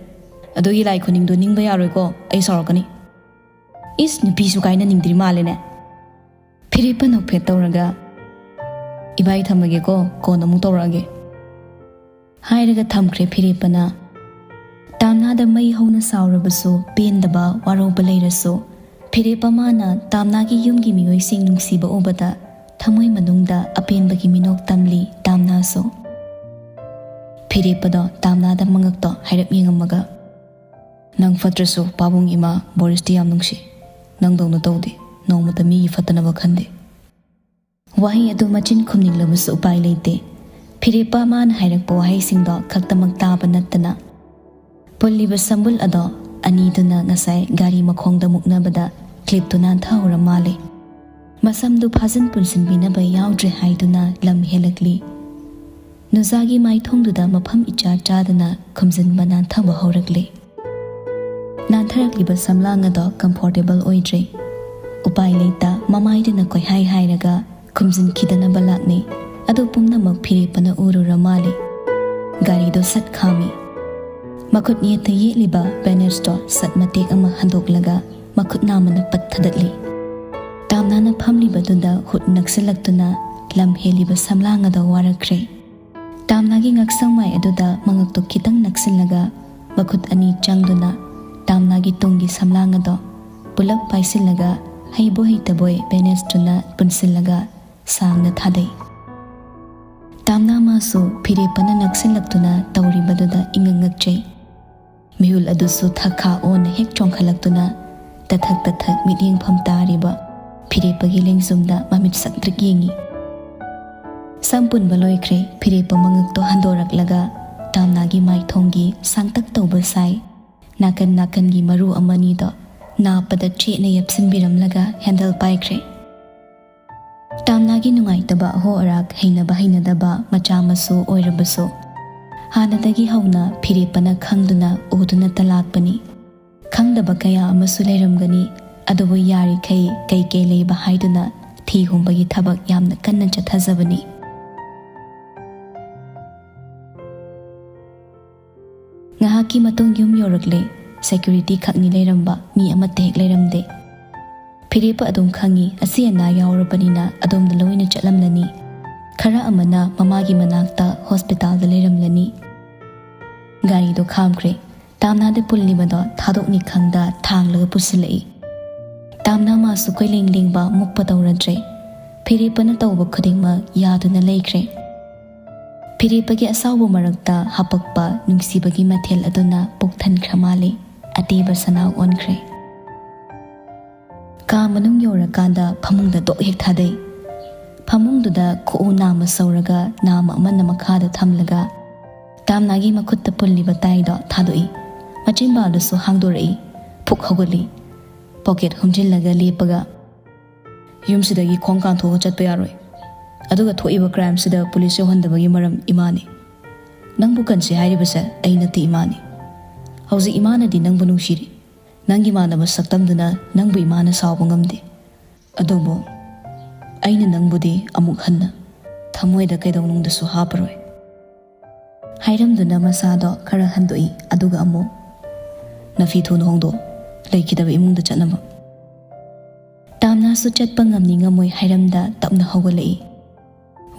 ꯑꯗꯨꯒꯤ ꯂꯥꯏ ꯈꯨꯅꯤꯡꯗꯣ ꯅꯤꯡꯕ ꯌꯥꯔꯣꯏꯀꯣ, ꯑꯩ ꯁꯥꯎꯔꯛꯀꯅꯤ꯫ ꯏꯁ, ꯅꯨꯄꯤꯁꯨ ꯀꯥꯏꯅꯅꯤꯡꯗ꯭ꯔꯤ ꯃꯥꯜꯂꯦꯅꯦ꯫ ꯐꯤꯔꯦꯞꯄ ꯅꯣꯛꯐꯦꯠ ꯇꯧꯔꯒ, "ꯏꯕꯥꯏ ꯊꯝꯃꯒꯦꯀꯣ, ꯀꯣꯟꯅ ꯑꯃꯨꯛ ꯇꯧꯔꯛꯑꯒꯦ" ꯍꯥꯏꯔꯒ ꯊꯝꯈ꯭ꯔꯦ ꯐꯤꯔꯦꯞꯄꯅ꯫ ꯇꯥꯝꯅꯥꯗ ꯃꯩ ꯍꯧꯅ ꯁꯥꯎꯔꯕꯁꯨ, ꯄꯦꯟꯗꯕ, ꯋꯥꯔꯧꯕ ꯂꯩꯔꯁꯨ, ꯐꯤꯔꯦꯞꯄ ꯃꯥꯅ ꯇꯥꯝꯅꯥꯒꯤ ꯌꯨꯝꯒꯤ ꯃꯤꯑꯣꯏꯁꯤꯡ ꯅꯨꯡꯁꯤꯕ ꯎꯕꯗ ꯊꯃꯣꯏ ꯃꯅꯨꯡꯗ ꯑꯄꯦꯟꯕꯒꯤ ꯃꯤꯅꯣꯛ ꯇꯝꯂꯤ ꯇꯥꯝꯅꯥꯁꯨ꯫ ꯐꯤꯔꯦꯞꯄꯗꯣ ꯇꯥꯝꯅꯥꯗ ꯃꯉꯛꯇꯣ ꯍꯥꯏꯔꯞ ꯌꯦꯡꯉꯝꯃꯒ, "ꯅꯪ ꯐꯠꯇ꯭ꯔꯁꯨ ꯄꯥꯕꯨꯡ ꯏꯃꯥ ꯕꯣꯔꯤꯁꯇꯤ ꯌꯥꯝ ꯅꯨꯡꯁꯤ꯫ ꯅꯪꯗꯧꯅ ꯇꯧꯗꯦ, ꯅꯣꯡꯃꯇ ꯃꯤꯒꯤ ꯐꯠꯇꯅꯕ ꯈꯟꯗꯦ"꯫ ꯋꯥꯍꯩ ꯑꯗꯨ ꯃꯆꯤꯟ ꯈꯨꯝꯅꯤꯡꯂꯕꯁꯨ ꯎꯄꯥꯏ ꯂꯩꯇꯦ꯫ ꯐꯤꯔꯦꯞꯄ ꯃꯥꯅ ꯍꯥꯏꯔꯛꯄ ꯋꯥꯍꯩꯁꯤꯡꯗꯣ ꯈꯛꯇꯃꯛ ꯇꯥꯕ ꯅꯠꯇꯅ, ꯄꯨꯜꯂꯤꯕ ꯁꯝꯕꯨꯜ ꯑꯗꯣ ꯑꯅꯤꯗꯨꯅ ꯉꯁꯥꯏ ꯒꯥꯔꯤ ꯃꯈꯣꯡꯗ ꯃꯨꯛꯅꯕꯗ ꯀ꯭ꯂꯤꯞꯇꯨ ꯅꯥꯟꯊꯍꯧꯔ ꯃꯥꯜꯂꯦ꯫ ꯃꯁꯝꯗꯨ ꯐꯥꯖꯤꯟ ꯄꯨꯟꯁꯤꯟꯕꯤꯅꯕ ꯌꯥꯎꯗ꯭ꯔꯦ ꯍꯥꯏꯗꯨꯅ ꯂꯝ ꯍꯦꯜꯂꯛꯂꯤ꯫ ꯅꯨꯖꯥꯒꯤ ꯃꯥꯏꯊꯣꯡꯗꯨꯗ ꯃꯐꯝ ꯏꯆꯥ ꯆꯥꯗꯅ ꯈꯨꯝꯖꯤꯟꯕ ꯅꯥꯟꯊꯕ ꯍꯧꯔꯛꯂꯦ꯫ ꯅꯥꯟꯊꯔꯛꯂꯤꯕ ꯁꯝꯂꯥꯡ ꯑꯗꯣ ꯀꯝꯐꯣꯔꯇꯦꯕꯜ ꯑꯣꯏꯗ꯭ꯔꯦ꯫ ꯎꯄꯥꯏ ꯂꯩꯇ ꯃꯃꯥꯏꯗꯨꯅ ꯀꯣꯏꯍꯥꯏ ꯍꯥꯏꯔꯒ ꯈꯨꯝꯖꯤꯟꯈꯤꯗꯅꯕ ꯂꯥꯛꯅꯩ꯫ ꯑꯗꯨ ꯄꯨꯝꯅꯃꯛ ꯐꯤꯔꯦꯞꯄꯅ ꯎꯔꯨꯔ ꯃꯥꯜꯂꯤ꯫ ꯒꯥꯔꯤꯗꯣ ꯁꯠ ꯈꯥꯝꯃꯤ꯫ ꯃꯈꯨꯠ ꯌꯦꯠꯇ ꯌꯦꯠꯂꯤꯕ ꯕꯦꯅꯦꯁꯇꯣ ꯁꯠ ꯃꯇꯦꯛ ꯑꯃ ꯍꯟꯗꯣꯛꯂꯒ ꯃꯈꯨꯠ ꯅꯥꯝꯃꯅ ꯄꯠ ꯊꯗꯠꯂꯤ꯫ ꯇꯥꯝꯅꯥꯅ ꯐꯝꯂꯤꯕꯗꯨꯗ ꯍꯨꯠ ꯅꯛꯁꯤꯜꯂꯛꯇꯨꯅ ꯂꯝ ꯍꯦꯜꯂꯤꯕ ꯁꯝꯂꯥꯡ ꯑꯗꯣ ꯋꯥꯔꯛꯈ꯭ꯔꯦ꯫ ꯇꯥꯝꯅꯥꯒꯤ ꯉꯛꯁꯪ ꯃꯥꯏ ꯑꯗꯨꯗ ꯃꯉꯛꯇꯨ ꯈꯤꯇꯪ ꯅꯛꯁꯤꯜꯂꯒ ꯃꯈꯨꯠ ꯑꯅꯤ ꯆꯪꯗꯨꯅ ꯇꯥꯝꯅꯥꯒꯤ ꯇꯨꯡꯒꯤ ꯁꯝꯂꯥꯡ ꯑꯗꯣ ꯄꯨꯂꯞ ꯄꯥꯏꯁꯤꯜꯂꯒ ꯍꯩꯕꯣꯏ ꯍꯩꯇꯕꯣꯏ ꯕꯦꯅꯦꯁꯇꯨꯅ ꯄꯨꯟꯁꯤꯜꯂꯒ ꯁꯥꯡꯅ ꯊꯥꯗꯩ꯫ ꯇꯥꯝꯅꯥ ꯃꯥꯁꯨ ꯐꯤꯔꯦꯞꯄꯅ ꯅꯛꯁꯤꯜꯂꯛꯇꯨꯅ ꯇꯧꯔꯤꯕꯗꯨꯗ ꯏꯉꯛ ꯉꯛꯆꯩ꯫ ꯃꯤꯍꯨꯜ ꯑꯗꯨꯁꯨ ꯊꯛꯈꯥ ꯑꯣꯟꯅ ꯍꯦꯛ ꯆꯣꯡꯈꯠꯂꯛꯇꯨꯅ ꯇꯊꯛ ꯇꯊꯛ ꯃꯤꯠꯌꯦꯡꯐꯝ ꯇꯥꯔꯤꯕ ꯐꯤꯔꯦꯞꯄꯒꯤ ꯂꯦꯡꯖꯨꯝꯗ ꯃꯃꯤꯠ ꯁꯛꯇ꯭ꯔꯤꯛ ꯌꯦꯡꯉꯤ꯫ ꯁꯝ ꯄꯨꯟꯕ ꯂꯣꯏꯈ꯭ꯔꯦ꯫ ꯐꯤꯔꯦꯞꯄ ꯃꯉꯛꯇꯣ ꯍꯟꯗꯣꯔꯛꯂꯒ ꯇꯥꯝꯅꯥꯒꯤ ꯃꯥꯏꯊꯣꯡꯒꯤ ꯁꯥꯡꯇꯛ ꯇꯧꯕ ꯁꯥꯏ꯫ ꯅꯥꯀꯟ ꯅꯥꯀꯟꯒꯤ ꯃꯔꯨ ꯑꯃꯅꯤꯗꯣ ꯅꯥꯞꯄꯗ ꯆꯦꯠꯅ ꯌꯦꯞꯁꯤꯟꯕꯤꯔꯝꯂꯒ ꯍꯦꯟꯗꯜ ꯄꯥꯏꯈ꯭ꯔꯦ꯫ ꯇꯥꯝꯅꯥꯒꯤ ꯅꯨꯡꯉꯥꯏꯇꯕ ꯑꯍꯣ ꯑꯔꯥꯛ, ꯍꯩꯅꯕ ꯍꯩꯅꯗꯕ ꯃꯆꯥ ꯃꯁꯨ ꯑꯣꯏꯔꯕꯁꯨ, ꯍꯥꯟꯅꯗꯒꯤ ꯍꯧꯅ ꯐꯤꯔꯦꯞꯄꯅ ꯈꯪꯗꯨꯅ ꯎꯗꯨꯅꯇ ꯂꯥꯛꯄꯅꯤ꯫ ꯈꯪꯗꯕ ꯀꯌꯥ ꯑꯃꯁꯨ ꯂꯩꯔꯝꯒꯅꯤ꯫ ꯑꯗꯨꯕꯨ ꯌꯥꯔꯤꯈꯩ ꯀꯩꯀꯩ ꯂꯩꯕ ꯍꯥꯏꯗꯨꯅ ꯊꯤ ꯍꯨꯝꯕꯒꯤ ꯊꯕꯛ ꯌꯥꯝꯅ ꯀꯟꯅ ꯆꯠꯊꯖꯕꯅꯤ꯫ ꯉꯥꯏꯍꯥꯛꯀꯤ ꯃꯇꯨꯡ ꯌꯨꯝ ꯌꯧꯔꯛꯂꯦ꯫ ꯁꯦꯀ꯭ꯌꯨꯔꯤꯇꯤ ꯈꯛꯅꯤ ꯂꯩꯔꯝꯕ, ꯃꯤ ꯑꯃꯠꯇ ꯍꯦꯛ ꯂꯩꯔꯝꯗꯦ꯫ ꯐꯤꯔꯦꯞꯄ ꯑꯗꯨꯝ ꯈꯪꯏ, ꯑꯁꯤ ꯑꯅꯥ ꯌꯥꯎꯔꯕꯅꯤꯅ ꯑꯗꯣꯝꯗ ꯂꯣꯏꯅ ꯆꯠꯂꯝꯂꯅꯤ꯫ ꯈꯔ ꯑꯃꯅ ꯃꯃꯥꯒꯤ ꯃꯅꯥꯛꯇ ꯍꯣꯁꯄꯤꯇꯥꯜꯗ ꯂꯩꯔꯝꯂꯅꯤ꯫ ꯒꯥꯔꯤꯗꯣ ꯈꯥꯝꯈ꯭ꯔꯦ꯫ ꯇꯥꯝꯅꯥꯗ ꯄꯨꯜꯂꯤꯕꯗꯣ ꯊꯥꯗꯣꯛꯅꯤ ꯈꯪꯗ ꯊꯥꯡꯂꯒ ꯄꯨꯁꯤꯜꯂꯛꯏ꯫ ꯇꯥꯝꯅꯥ ꯃꯥꯁꯨ ꯀꯣꯏꯂꯦꯡ ꯂꯦꯡꯕ ꯃꯨꯛꯄ ꯇꯧꯔꯗ꯭ꯔꯦ꯫ ꯐꯤꯔꯦꯞꯄꯅ ꯇꯧꯕ ꯈꯨꯗꯤꯡꯃꯛ ꯌꯥꯗꯨꯅ ꯂꯩꯈ꯭ꯔꯦ꯫ ꯐꯤꯔꯦꯞꯄꯒꯤ ꯑꯁꯥꯎꯕ ꯃꯔꯛꯇ ꯍꯥꯄꯛꯄ ꯅꯨꯡꯁꯤꯕꯒꯤ ꯃꯊꯦꯜ ꯑꯗꯨꯅ ꯄꯨꯛ ꯊꯟꯈ꯭ꯔ ꯃꯥꯜꯂꯦ꯫ ꯑꯇꯦꯕ ꯁꯅꯥ ꯑꯣꯟꯈ꯭ꯔꯦ꯫ ꯀꯥ ꯃꯅꯨꯡ ꯌꯧꯔꯀꯥꯟꯗ ꯐꯃꯨꯡꯗ ꯗꯣꯛ ꯍꯦꯛ ꯊꯥꯗꯩ꯫ ꯐꯃꯨꯡꯗꯨꯗ ꯈꯨꯎ ꯅꯥꯝꯃ ꯁꯧꯔꯒ ꯅꯥꯝꯃ ꯑꯃꯅ ꯃꯈꯥꯗ ꯊꯝꯂꯒ ꯇꯥꯝꯅꯥꯒꯤ ꯃꯈꯨꯠꯇ ꯄꯨꯜꯂꯤꯕ ꯇꯥꯏꯗꯣ ꯊꯥꯗꯣꯛꯏ꯫ ꯃꯆꯤꯟꯕꯥꯜꯗꯨꯁꯨ ꯍꯥꯡꯗꯣꯔꯛꯏ꯫ ꯐꯨꯛ ꯍꯧꯒꯠꯂꯤ꯫ ꯄꯣꯀꯦꯠ ꯍꯨꯝꯖꯤꯜꯂꯒ ꯂꯦꯞꯄꯒ, "ꯌꯨꯝꯁꯤꯗꯒꯤ ꯈꯣꯡ ꯀꯥꯟꯊꯣꯛꯑꯒ ꯆꯠꯄ ꯌꯥꯔꯣꯏ꯫ ꯑꯗꯨꯒ ꯊꯣꯛꯏꯕ ꯀ꯭ꯔꯥꯏꯝꯁꯤꯗ ꯄꯨꯂꯤꯁ ꯌꯧꯍꯟꯗꯕꯒꯤ ꯃꯔꯝ ꯏꯃꯥꯅꯤ꯫ ꯅꯪꯕꯨ ꯀꯟꯁꯦ ꯍꯥꯏꯔꯤꯕꯁꯦ ꯑꯩ ꯅꯠꯇꯦ, ꯏꯃꯥꯅꯤ꯫ ꯍꯧꯖꯤꯛ ꯏꯃꯥꯅꯗꯤ ꯅꯪꯕꯨ ꯅꯨꯡꯁꯤꯔꯤ꯫ ꯅꯪꯒꯤ ꯃꯥꯟꯅꯕ ꯁꯛꯇꯝꯗꯨꯅ ꯅꯪꯕꯨ ꯏꯃꯥꯅ ꯁꯥꯎꯕ ꯉꯝꯗꯦ꯫ ꯑꯗꯨꯕꯨ ꯑꯩꯅ ꯅꯪꯕꯨꯗꯤ ꯑꯃꯨꯛ ꯍꯟꯅ ꯊꯃꯣꯏꯗ ꯀꯩꯗꯧꯅꯨꯡꯗꯁꯨ ꯍꯥꯞꯄꯔꯣꯏ"꯫ ꯍꯥꯏꯔꯝꯗꯨꯅ ꯃꯁꯥꯗꯣ ꯈꯔ ꯍꯟꯗꯣꯛꯏ, ꯑꯗꯨꯒ ꯑꯃꯨꯛ, "ꯅꯐꯤ ꯊꯨꯅ ꯍꯣꯡꯗꯣꯛ, ꯂꯩꯈꯤꯗꯕ ꯏꯃꯨꯡꯗ ꯆꯠꯅꯕ"꯫ ꯇꯥꯝꯅꯥꯁꯨ ꯆꯠꯄ ꯉꯝꯅꯤ ꯉꯝꯃꯣꯏ ꯍꯥꯏꯔꯝꯗ ꯇꯞꯅ ꯍꯧꯒꯠꯂꯛꯏ꯫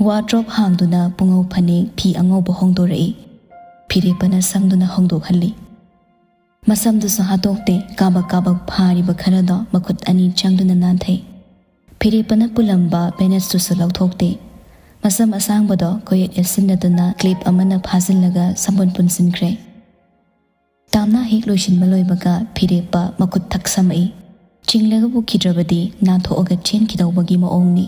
ꯋꯥꯗ꯭ꯔꯣꯞ ꯍꯥꯡꯗꯨꯅ ꯄꯨꯉꯧ ꯐꯅꯦꯛ ꯐꯤ ꯑꯉꯧꯕ ꯍꯣꯡꯗꯣꯔꯛꯏ꯫ ꯐꯤꯔꯦꯞꯄꯅ ꯁꯪꯗꯨꯅ ꯍꯣꯡꯗꯣꯛꯍꯜꯂꯤ꯫ ꯃꯁꯝꯗꯨꯁꯨ ꯍꯥꯠꯇꯣꯛꯇꯦ, ꯀꯥꯕꯛ ꯀꯥꯕꯛ ꯐꯥꯔꯤꯕ ꯈꯔꯗꯣ ꯃꯈꯨꯠ ꯑꯅꯤ ꯆꯪꯗꯨꯅ ꯅꯥꯟꯊꯩ꯫ ꯐꯤꯔꯦꯞꯄꯅ ꯄꯨꯜꯂꯝꯕ ꯕꯦꯅꯦꯁꯇꯨꯁꯨ ꯂꯧꯊꯣꯛꯇꯦ꯫ ꯃꯁꯝ ꯑꯁꯥꯡꯕꯗꯣ ꯀꯣꯌꯦꯠ ꯌꯦꯠꯁꯤꯟꯅꯗꯨꯅ ꯀ꯭ꯂꯤꯞ ꯑꯃꯅ ꯐꯥꯖꯤꯜꯂꯒ ꯁꯝꯕꯨꯟ ꯄꯨꯟꯁꯤꯟꯈ꯭ꯔꯦ꯫ ꯇꯥꯝꯅꯥ ꯍꯦꯛ ꯂꯣꯏꯁꯤꯟꯕ ꯂꯣꯏꯕꯒ ꯐꯤꯔꯦꯞꯄ ꯃꯈꯨꯠ ꯊꯛ ꯁꯝꯃꯛꯏ꯫ ꯆꯤꯡꯂꯒ ꯄꯨꯈꯤꯗ꯭ꯔꯕꯗꯤ ꯅꯥꯟꯊꯣꯛꯑꯒ ꯆꯦꯟꯈꯤꯗꯧꯕꯒꯤ ꯃꯑꯣꯡꯅꯤ꯫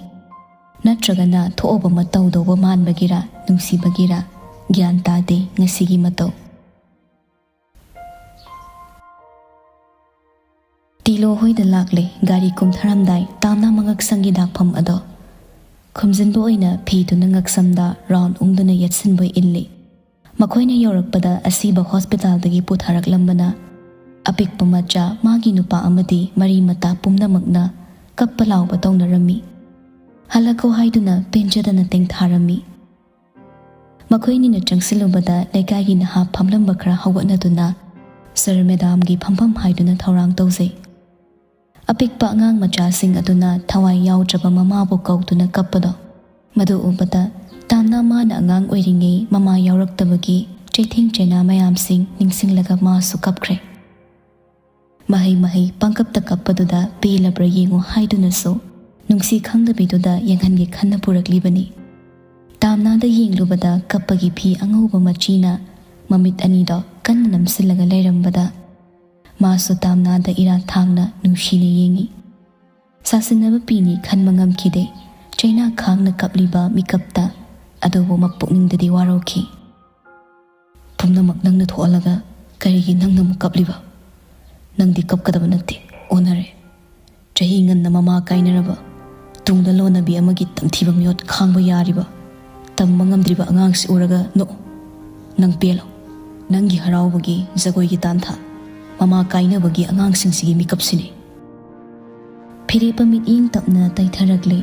ꯅꯠꯇ꯭ꯔꯒꯅ ꯊꯣꯛꯑꯕ ꯃꯇꯧꯗꯧꯕ ꯃꯥꯟꯕꯒꯤꯔ, ꯅꯨꯡꯁꯤꯕꯒꯤꯔ, ꯒ꯭ꯌꯥꯟ ꯇꯥꯗꯦ ꯉꯁꯤꯒꯤ ꯃꯇꯧ꯫ ꯇꯤꯂꯣ ꯍꯣꯏꯗ ꯂꯥꯛꯂꯦ꯫ ꯒꯥꯔꯤ ꯀꯨꯝꯊꯔꯝꯗꯥꯏ ꯇꯥꯝꯅꯥ ꯃꯉꯛꯁꯪꯒꯤ ꯗꯥꯛꯐꯝ ꯑꯗꯣ ꯈꯨꯝꯖꯤꯟꯕ ꯑꯣꯏꯅ ꯐꯤꯗꯨꯅ ꯉꯛꯁꯝꯗ ꯔꯥꯎꯟ ꯎꯪꯗꯨꯅ ꯌꯦꯠꯁꯤꯟꯕ ꯏꯜꯂꯤ꯫ ꯃꯈꯣꯏꯅ ꯌꯧꯔꯛꯄꯗ ꯑꯁꯤꯕ ꯍꯣꯁꯄꯤꯇꯥꯜꯗꯒꯤ ꯄꯨꯊꯔꯛꯂꯝꯕꯅ ꯑꯄꯤꯛꯄ ꯃꯆꯥ, ꯃꯥꯒꯤ ꯅꯨꯄꯥ ꯑꯃꯗꯤ ꯃꯔꯤ ꯃꯇꯥ ꯄꯨꯝꯅꯃꯛꯅ ꯀꯞꯄ ꯂꯥꯎꯕ ꯇꯧꯅꯔꯝꯃꯤ꯫ "ꯍꯜꯂꯛꯈꯣ" ꯍꯥꯏꯗꯨꯅ ꯄꯦꯟꯖꯗꯅ ꯇꯦꯡꯊꯥꯔꯝꯃꯤ꯫ ꯃꯈꯣꯏꯅꯤꯅ ꯆꯪꯁꯤꯜꯂꯨꯕꯗ ꯂꯩꯀꯥꯏꯒꯤ ꯅꯍꯥ ꯐꯝꯂꯝꯕ ꯈꯔ ꯍꯧꯒꯠꯅꯗꯨꯅ "ꯁꯔ ꯃꯦꯗꯥꯝꯒꯤ ꯐꯝꯐꯝ" ꯍꯥꯏꯗꯨꯅ ꯊꯧꯔꯥꯡ ꯇꯧꯖꯩ꯫ ꯑꯄꯤꯛꯄ ꯑꯉꯥꯡ ꯃꯆꯥꯁꯤꯡ ꯑꯗꯨꯅ ꯊꯋꯥꯏ ꯌꯥꯎꯗ꯭ꯔꯕ ꯃꯃꯥꯕꯨ ꯀꯧꯗꯨꯅ ꯀꯞꯄꯗꯣ, ꯃꯗꯨ ꯎꯕꯗ ꯇꯥꯝꯅ ꯃꯥꯅ ꯑꯉꯥꯡ ꯑꯣꯏꯔꯤꯉꯩ ꯃꯃꯥ ꯌꯥꯎꯔꯛꯇꯕꯒꯤ ꯆꯩꯊꯦꯡ ꯆꯩꯅꯥ ꯃꯌꯥꯝꯁꯤꯡ ꯅꯤꯡꯁꯤꯡꯂꯒ ꯃꯥꯁꯨ ꯀꯞꯈ꯭ꯔꯦ꯫ ꯃꯍꯩ ꯃꯍꯩ ꯄꯪꯀꯞꯇ ꯀꯞꯄꯗꯨꯗ ꯄꯦꯜꯂꯕ꯭ꯔꯥ ꯌꯦꯡꯉꯨ ꯍꯥꯏꯗꯨꯅꯁꯨ ꯅꯨꯡꯁꯤ ꯈꯪꯗꯕꯤꯗꯨꯗ ꯌꯦꯡꯍꯟꯒꯦ ꯈꯟꯅ ꯄꯨꯔꯛꯂꯤꯕꯅꯤ꯫ ꯇꯥꯝꯅꯥꯗ ꯌꯦꯡꯂꯨꯕꯗ ꯀꯞꯄꯒꯤ ꯐꯤ ꯑꯉꯧꯕ ꯃꯆꯤꯅ ꯃꯃꯤꯠ ꯑꯅꯤꯗꯣ ꯀꯟꯅ ꯅꯝꯁꯤꯜꯂꯒ ꯂꯩꯔꯝꯕꯗ, ꯃꯥꯁꯨ ꯇꯥꯝꯅꯥꯗ ꯏꯔꯥ ꯊꯥꯡꯅ ꯅꯨꯡꯁꯤꯅ ꯌꯦꯡꯉꯤ꯫ ꯁꯥꯁꯤꯟꯅꯕ ꯄꯤꯅꯤ ꯈꯟꯕ ꯉꯝꯈꯤꯗꯦ꯫ ꯆꯩꯅꯥ ꯈꯥꯡꯅ ꯀꯞꯂꯤꯕ ꯃꯤꯀꯞꯇ, ꯑꯗꯨꯕꯨ ꯃꯄꯨꯛꯅꯤꯡꯗꯗꯤ ꯋꯥꯔꯧꯈꯤ꯫ "ꯄꯨꯝꯅꯃꯛ ꯅꯪꯅ ꯊꯣꯛꯍꯜꯂꯒ ꯀꯔꯤꯒꯤ ꯅꯪꯅ ꯑꯃꯨꯛ ꯀꯞꯂꯤꯕ? ꯅꯪꯗꯤ ꯀꯞꯀꯗꯕ ꯅꯠꯇꯦ, ꯑꯣꯟꯅꯔꯦ꯫ ꯆꯍꯤ ꯉꯟꯅ ꯃꯃꯥ ꯀꯥꯏꯅꯔꯕ, ꯇꯨꯡꯗ ꯂꯣꯟꯅꯕꯤ ꯑꯃꯒꯤ ꯇꯝꯊꯤꯕ ꯃꯤꯑꯣꯠ ꯈꯥꯡꯕ ꯌꯥꯔꯤꯕ, ꯇꯝꯕ ꯉꯝꯗ꯭ꯔꯤꯕ ꯑꯉꯥꯡꯁꯤ ꯎꯔꯒ ꯅꯣꯛꯎ꯫ ꯅꯪ ꯄꯦꯜꯂꯣ꯫ ꯅꯪꯒꯤ ꯍꯔꯥꯎꯕꯒꯤ ꯖꯒꯣꯏꯒꯤ ꯇꯥꯟꯊꯥ, ꯃꯃꯥ ꯀꯥꯏꯅꯕꯒꯤ ꯑꯉꯥꯡꯁꯤꯡꯁꯤꯒꯤ ꯃꯤꯀꯞꯁꯤꯅꯤ꯫" ꯐꯤꯔꯦꯞꯄ ꯃꯤꯠꯌꯦꯡ ꯇꯞꯅ ꯇꯩꯊꯔꯛꯂꯦ꯫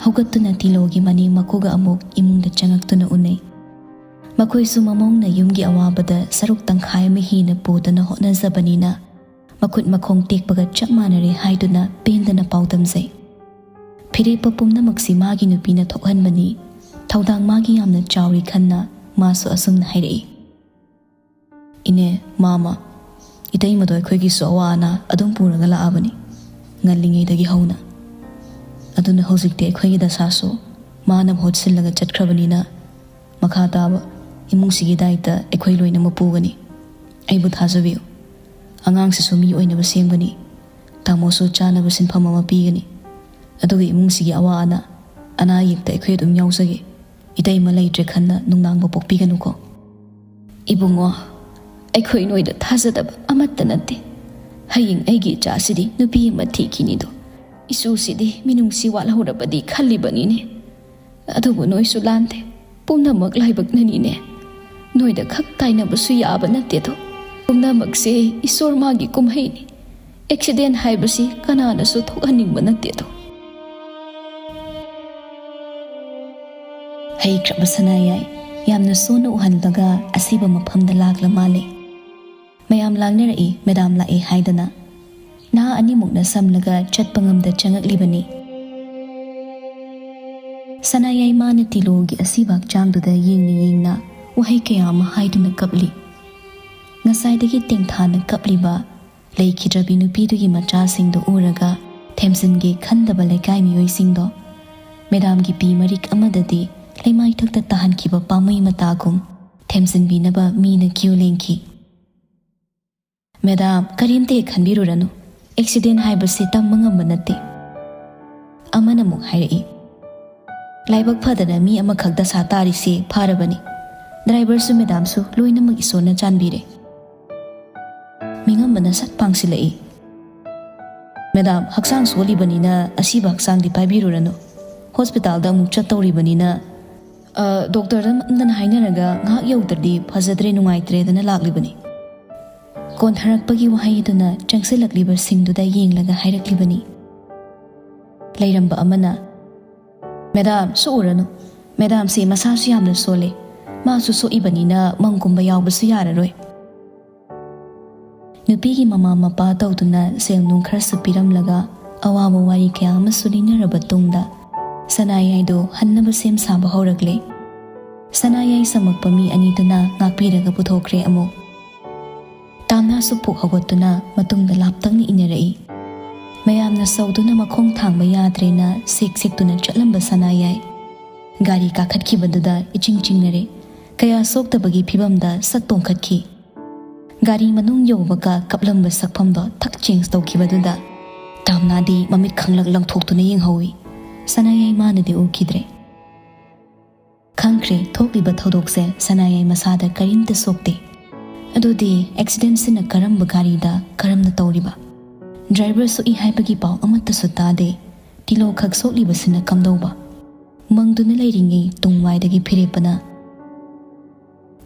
ꯍꯧꯒꯠꯇꯨꯅ ꯇꯤꯂꯣꯒꯤ ꯃꯅꯦꯝ ꯃꯀꯨꯒ ꯑꯃꯨꯛ ꯏꯃꯨꯡꯗ ꯆꯪꯉꯛꯇꯨꯅ ꯎꯅꯩ꯫ ꯃꯈꯣꯏꯁꯨ ꯃꯃꯧꯅ ꯌꯨꯝꯒꯤ ꯑꯋꯥꯕꯗ ꯁꯔꯨꯛ ꯇꯪꯈꯥꯏ ꯑꯃ ꯍꯦꯟꯅ ꯄꯨꯗꯨꯅ ꯍꯣꯠꯅꯖꯕꯅꯤꯅ ꯃꯈꯨꯠ ꯃꯈꯣꯡ ꯇꯦꯛꯄꯒ ꯆꯞ ꯃꯥꯟꯅꯔꯦ ꯍꯥꯏꯗꯨꯅ ꯄꯦꯟꯗꯅ ꯄꯥꯎꯗꯝꯖꯩ꯫ ꯐꯤꯔꯦꯞꯄ ꯄꯨꯝꯅꯃꯛꯁꯤ ꯃꯥꯒꯤ ꯅꯨꯄꯤꯅ ꯊꯣꯛꯍꯟꯕꯅꯤ꯫ ꯊꯧꯗꯥꯡ ꯃꯥꯒꯤ ꯌꯥꯝꯅ ꯆꯥꯎꯔꯤ ꯈꯟꯅ ꯃꯥꯁꯨ ꯑꯁꯨꯝꯅ ꯍꯥꯏꯔꯛꯏ꯫ "ꯏꯅꯦ, ꯃꯥꯃ, ꯏꯇꯩꯃꯗꯣ ꯑꯩꯈꯣꯏꯒꯤꯁꯨ ꯑꯋꯥ ꯑꯅꯥ ꯑꯗꯨꯝ ꯄꯨꯔꯒ ꯂꯥꯛꯑꯕꯅꯤ, ꯉꯜꯂꯤꯉꯩꯗꯒꯤ ꯍꯧꯅ꯫ ꯑꯗꯨꯅ ꯍꯧꯖꯤꯛꯇꯤ ꯑꯩꯈꯣꯏꯒꯤ ꯗꯁꯥꯁꯨ ꯃꯥꯅ ꯃꯍꯨꯠ ꯁꯤꯜꯂꯒ ꯆꯠꯈ꯭ꯔꯕꯅꯤꯅ, ꯃꯈꯥ ꯇꯥꯕ ꯏꯃꯨꯡꯁꯤꯒꯤ ꯗꯥꯏꯇ ꯑꯩꯈꯣꯏ ꯂꯣꯏꯅꯃꯛ ꯄꯨꯒꯅꯤ꯫ ꯑꯩꯕꯨ ꯊꯥꯖꯕꯤꯌꯨ꯫ ꯑꯉꯥꯡꯁꯤꯁꯨ ꯃꯤ ꯑꯣꯏꯅꯕ ꯁꯦꯝꯒꯅꯤ꯫ ꯇꯥꯃꯣꯁꯨ ꯆꯥꯅꯕ ꯁꯤꯟꯐꯝ ꯑꯃ ꯄꯤꯒꯅꯤ꯫ ꯑꯗꯨꯒ ꯏꯃꯨꯡꯁꯤꯒꯤ ꯑꯋꯥ ꯑꯅꯥ, ꯑꯅꯥ ꯑꯌꯦꯛꯇ ꯑꯩꯈꯣꯏ ꯑꯗꯨꯝ ꯌꯥꯎꯖꯒꯦ꯫ ꯏꯇꯩꯃ ꯂꯩꯇ꯭ꯔꯦ ꯈꯟꯅ ꯅꯨꯡꯅꯥꯡꯕ ꯄꯣꯛꯄꯤꯒꯅꯨꯀꯣ꯫" "ꯏꯕꯨꯡꯉꯣ, ꯑꯩꯈꯣꯏ ꯅꯣꯏꯗ ꯊꯥꯖꯗꯕ ꯑꯃꯠꯇ ꯅꯠꯇꯦ꯫ ꯍꯌꯦꯡ ꯑꯩꯒꯤ ꯏꯆꯥꯁꯤꯗꯤ ꯅꯨꯄꯤ ꯑꯃ ꯊꯤꯈꯤꯅꯤꯗꯣ꯫ ꯏꯁꯨꯁꯤꯗꯤ ꯃꯤꯅꯨꯡꯁꯤ ꯋꯥꯠꯍꯧꯔꯕꯗꯤ ꯈꯜꯂꯤꯕꯅꯤꯅꯦ꯫ ꯑꯗꯨꯕꯨ ꯅꯣꯏꯁꯨ ꯂꯥꯟꯗꯦ, ꯄꯨꯝꯅꯃꯛ ꯂꯥꯏꯕꯛꯅꯅꯤꯅꯦ꯫ ꯅꯣꯏꯗ ꯈꯛ ꯇꯥꯏꯅꯕꯁꯨ ꯌꯥꯕ ꯅꯠꯇꯦꯗꯣ꯫ ꯄꯨꯝꯅꯃꯛꯁꯦ ꯏꯁꯣꯔ ꯃꯥꯒꯤ ꯀꯨꯝꯍꯩꯅꯤ꯫ ꯑꯦꯛꯁꯤꯗꯦꯟ ꯍꯥꯏꯕꯁꯤ ꯀꯅꯥꯅꯁꯨ ꯊꯣꯛꯍꯟꯅꯤꯡꯕ ꯅꯠꯇꯦ ꯑꯗꯣ꯫ ꯍꯩꯈ꯭ꯔꯕ ꯁꯅꯥꯌꯥꯏ ꯌꯥꯝꯅ ꯁꯣꯟꯅ ꯎꯍꯜꯂꯒ ꯑꯁꯤꯕ ꯃꯐꯝꯗ ꯂꯥꯛꯂ ꯃꯥꯜꯂꯦ꯫ ꯃꯌꯥꯝ ꯂꯥꯡꯅꯔꯛꯏ, "ꯃꯦꯗꯥꯝ ꯂꯥꯛꯑꯦ" ꯍꯥꯏꯗꯅ꯫ ꯅꯍꯥ ꯑꯅꯤꯃꯨꯛꯅ ꯁꯝꯂꯒ ꯆꯠꯄ ꯉꯝꯗ ꯆꯪꯉꯛꯂꯤꯕꯅꯤ꯫ ꯁꯅꯥꯌꯥꯏ ꯃꯥꯅ ꯇꯤꯂꯣꯒꯤ ꯑꯁꯤꯕ ꯍꯛꯆꯥꯡꯗꯨꯗ ꯌꯦꯡꯅ ꯌꯦꯡꯅ ꯋꯥꯍꯩ ꯀꯌꯥ ꯑꯃ ꯍꯥꯏꯗꯨꯅ ꯀꯞꯂꯤ꯫ ꯉꯁꯥꯏꯗꯒꯤ ꯇꯦꯡꯊꯥꯅ ꯀꯞꯂꯤꯕ ꯂꯩꯈꯤꯗ꯭ꯔꯕꯤ ꯅꯨꯄꯤꯗꯨꯒꯤ ꯃꯆꯥꯁꯤꯡꯗꯨ ꯎꯔꯒ ꯊꯦꯝꯖꯤꯟꯒꯦ ꯈꯟꯗꯕ ꯂꯩꯀꯥꯏ ꯃꯤꯑꯣꯏꯁꯤꯡꯗꯣ ꯃꯦꯗꯥꯝꯒꯤ ꯄꯤ ꯃꯔꯤꯛ ꯑꯃꯗꯗꯤ ꯂꯩꯃꯥꯏꯊꯛꯇ ꯇꯥꯍꯟꯈꯤꯕ ꯄꯥꯝꯃꯩ ꯃꯇꯥꯒꯨꯝ ꯊꯦꯝꯖꯤꯟꯕꯤꯅꯕ ꯃꯤꯅ ꯀ꯭ꯌꯨ ꯂꯦꯡꯈꯤ꯫ "ꯃꯦꯗꯥꯝ, ꯀꯔꯤꯝꯇ ꯍꯦꯛ ꯈꯟꯕꯤꯔꯨꯔꯅꯨ꯫ ꯑꯦꯛꯁꯤꯗꯦꯟ ꯍꯥꯏꯕꯁꯤ ꯇꯝꯕ ꯉꯝꯕ ꯅꯠꯇꯦ"꯫ ꯑꯃꯅ ꯑꯃꯨꯛ ꯍꯥꯏꯔꯛꯏ, "ꯂꯥꯏꯕꯛ ꯐꯗꯅ ꯃꯤ ꯑꯃꯈꯛ ꯗꯁꯥ ꯇꯥꯔꯤꯁꯦ ꯐꯔꯕꯅꯤ꯫ ꯗ꯭ꯔꯥꯏꯚꯔꯁꯨ ꯃꯦꯗꯥꯝꯁꯨ ꯂꯣꯏꯅꯃꯛ ꯏꯁꯣꯔꯅ ꯆꯥꯟꯕꯤꯔꯦ"꯫ ꯃꯤꯉꯝꯕꯅ ꯁꯠ ꯄꯥꯡꯁꯤꯜꯂꯛꯏ꯫ "ꯃꯦꯗꯥꯝ, ꯍꯛꯆꯥꯡ ꯁꯣꯜꯂꯤꯕꯅꯤꯅ ꯑꯁꯤꯕ ꯍꯛꯆꯥꯡꯗꯤ ꯄꯥꯏꯕꯤꯔꯨꯔꯅꯨ꯫ ꯍꯣꯁꯄꯤꯇꯥꯜꯗ ꯑꯃꯨꯛ ꯆꯠꯇꯧꯔꯤꯕꯅꯤꯅ"꯫ "ꯑ, ꯗꯣꯛꯇꯔꯗ ꯅꯝꯗꯅ ꯍꯥꯏꯅꯔꯒ ꯉꯥꯏꯍꯥꯛ ꯌꯧꯗ꯭ꯔꯗꯤ ꯐꯖꯗ꯭ꯔꯦ, ꯅꯨꯡꯉꯥꯏꯇ꯭ꯔꯦꯗꯅ ꯂꯥꯛꯂꯤꯕꯅꯤ"꯫ ꯀꯣꯟꯊꯔꯛꯄꯒꯤ ꯋꯥꯍꯩꯗꯨꯅ ꯆꯪꯁꯤꯜꯂꯛꯂꯤꯕꯁꯤꯡꯗꯨꯗ ꯌꯦꯡꯂꯒ ꯍꯥꯏꯔꯛꯂꯤꯕꯅꯤ꯫ ꯂꯩꯔꯝꯕ ꯑꯃꯅ, "ꯃꯦꯗꯥꯝ, ꯁꯣꯛꯎꯔꯅꯨ꯫ ꯃꯦꯗꯥꯝꯁꯤ ꯃꯁꯥꯁꯨ ꯌꯥꯝꯅ ꯁꯣꯜꯂꯦ꯫ ꯃꯥꯁꯨ ꯁꯣꯛꯏꯕꯅꯤꯅ ꯃꯪ ꯀꯨꯝꯕ ꯌꯥꯎꯕꯁꯨ ꯌꯥꯔꯔꯣꯏ"꯫ ꯅꯨꯄꯤꯒꯤ ꯃꯃꯥ ꯃꯄꯥ ꯇꯧꯗꯨꯅ ꯁꯦꯜ ꯅꯨꯡ ꯈꯔꯁꯨ ꯄꯤꯔꯝꯂꯒ ꯑꯋꯥꯕ ꯋꯥꯔꯤ ꯀꯌꯥ ꯑꯃꯁꯨ ꯂꯤꯅꯔꯕ ꯇꯨꯡꯗ ꯁꯅꯥꯌꯥꯏꯗꯨ ꯍꯟꯅꯕ ꯁꯦꯝ ꯁꯥꯕ ꯍꯧꯔꯛꯂꯦ꯫ ꯁꯅꯥꯌꯥꯏ ꯁꯝꯃꯛꯄ ꯃꯤ ꯑꯅꯤꯗꯨꯅ ꯉꯥꯛꯄꯤꯔꯒ ꯄꯨꯊꯣꯛꯈ꯭ꯔꯦ ꯑꯃꯨꯛ꯫ ꯇꯥꯝꯅꯥꯁꯨ ꯄꯨꯛ ꯍꯧꯒꯠꯇꯨꯅ ꯃꯇꯨꯡꯗ ꯂꯥꯞꯇꯛꯅ ꯏꯟꯅꯔꯛꯏ꯫ ꯃꯌꯥꯝꯅ ꯁꯧꯗꯨꯅ ꯃꯈꯣꯡ ꯊꯥꯡꯕ ꯌꯥꯗ꯭ꯔꯦꯅ ꯁꯦꯛ ꯁꯦꯛꯇꯨꯅ ꯆꯠꯂꯝꯕ ꯁꯅꯥꯌꯥꯏ ꯒꯥꯔꯤ ꯀꯥꯈꯠꯈꯤꯕꯗꯨꯗ ꯏꯆꯤꯡ ꯆꯤꯡꯅꯔꯦ꯫ ꯀꯌꯥ ꯁꯣꯛꯇꯕꯒꯤ ꯐꯤꯕꯝꯗ ꯁꯠ ꯇꯣꯡꯈꯠꯈꯤ꯫ ꯒꯥꯔꯤ ꯃꯅꯨꯡ ꯌꯧꯕꯒ ꯀꯞꯂꯝꯕ ꯁꯛꯐꯝꯗꯣ ꯊꯛ ꯆꯦꯟꯖ ꯇꯧꯈꯤꯕꯗꯨꯗ ꯇꯥꯝꯅꯥꯗꯤ ꯃꯃꯤꯠ ꯈꯪꯂꯛ ꯂꯪꯊꯣꯛꯇꯨꯅ ꯌꯦꯡꯍꯧꯏ꯫ ꯁꯅꯥꯌꯥꯏ ꯃꯥꯅꯗꯤ ꯎꯈꯤꯗ꯭ꯔꯦ꯫ ꯈꯪꯈ꯭ꯔꯦ, ꯊꯣꯛꯂꯤꯕ ꯊꯧꯗꯣꯛꯁꯦ ꯁꯅꯥꯌꯥꯏ ꯃꯁꯥꯗ ꯀꯔꯤꯝꯇ ꯁꯣꯛꯇꯦ꯫ ꯑꯗꯨꯗꯤ ꯑꯦꯛꯁꯤꯗꯦꯟꯁꯤꯅ ꯀꯔꯝꯕ ꯒꯥꯔꯤꯗ ꯀꯔꯝꯅ ꯇꯧꯔꯤꯕ? ꯗ꯭ꯔꯥꯏꯚꯔ ꯁꯣꯛꯏ ꯍꯥꯏꯕꯒꯤ ꯄꯥꯎ ꯑꯃꯠꯇꯁꯨ ꯇꯥꯗꯦ꯫ ꯇꯤꯂꯣ ꯈꯛ ꯁꯣꯛꯂꯤꯕꯁꯤꯅ ꯀꯝꯗꯧꯕ? ꯃꯪꯗꯨꯅ ꯂꯩꯔꯤꯉꯩ ꯇꯨꯡꯋꯥꯏꯗꯒꯤ ꯐꯤꯔꯦꯞꯄꯅ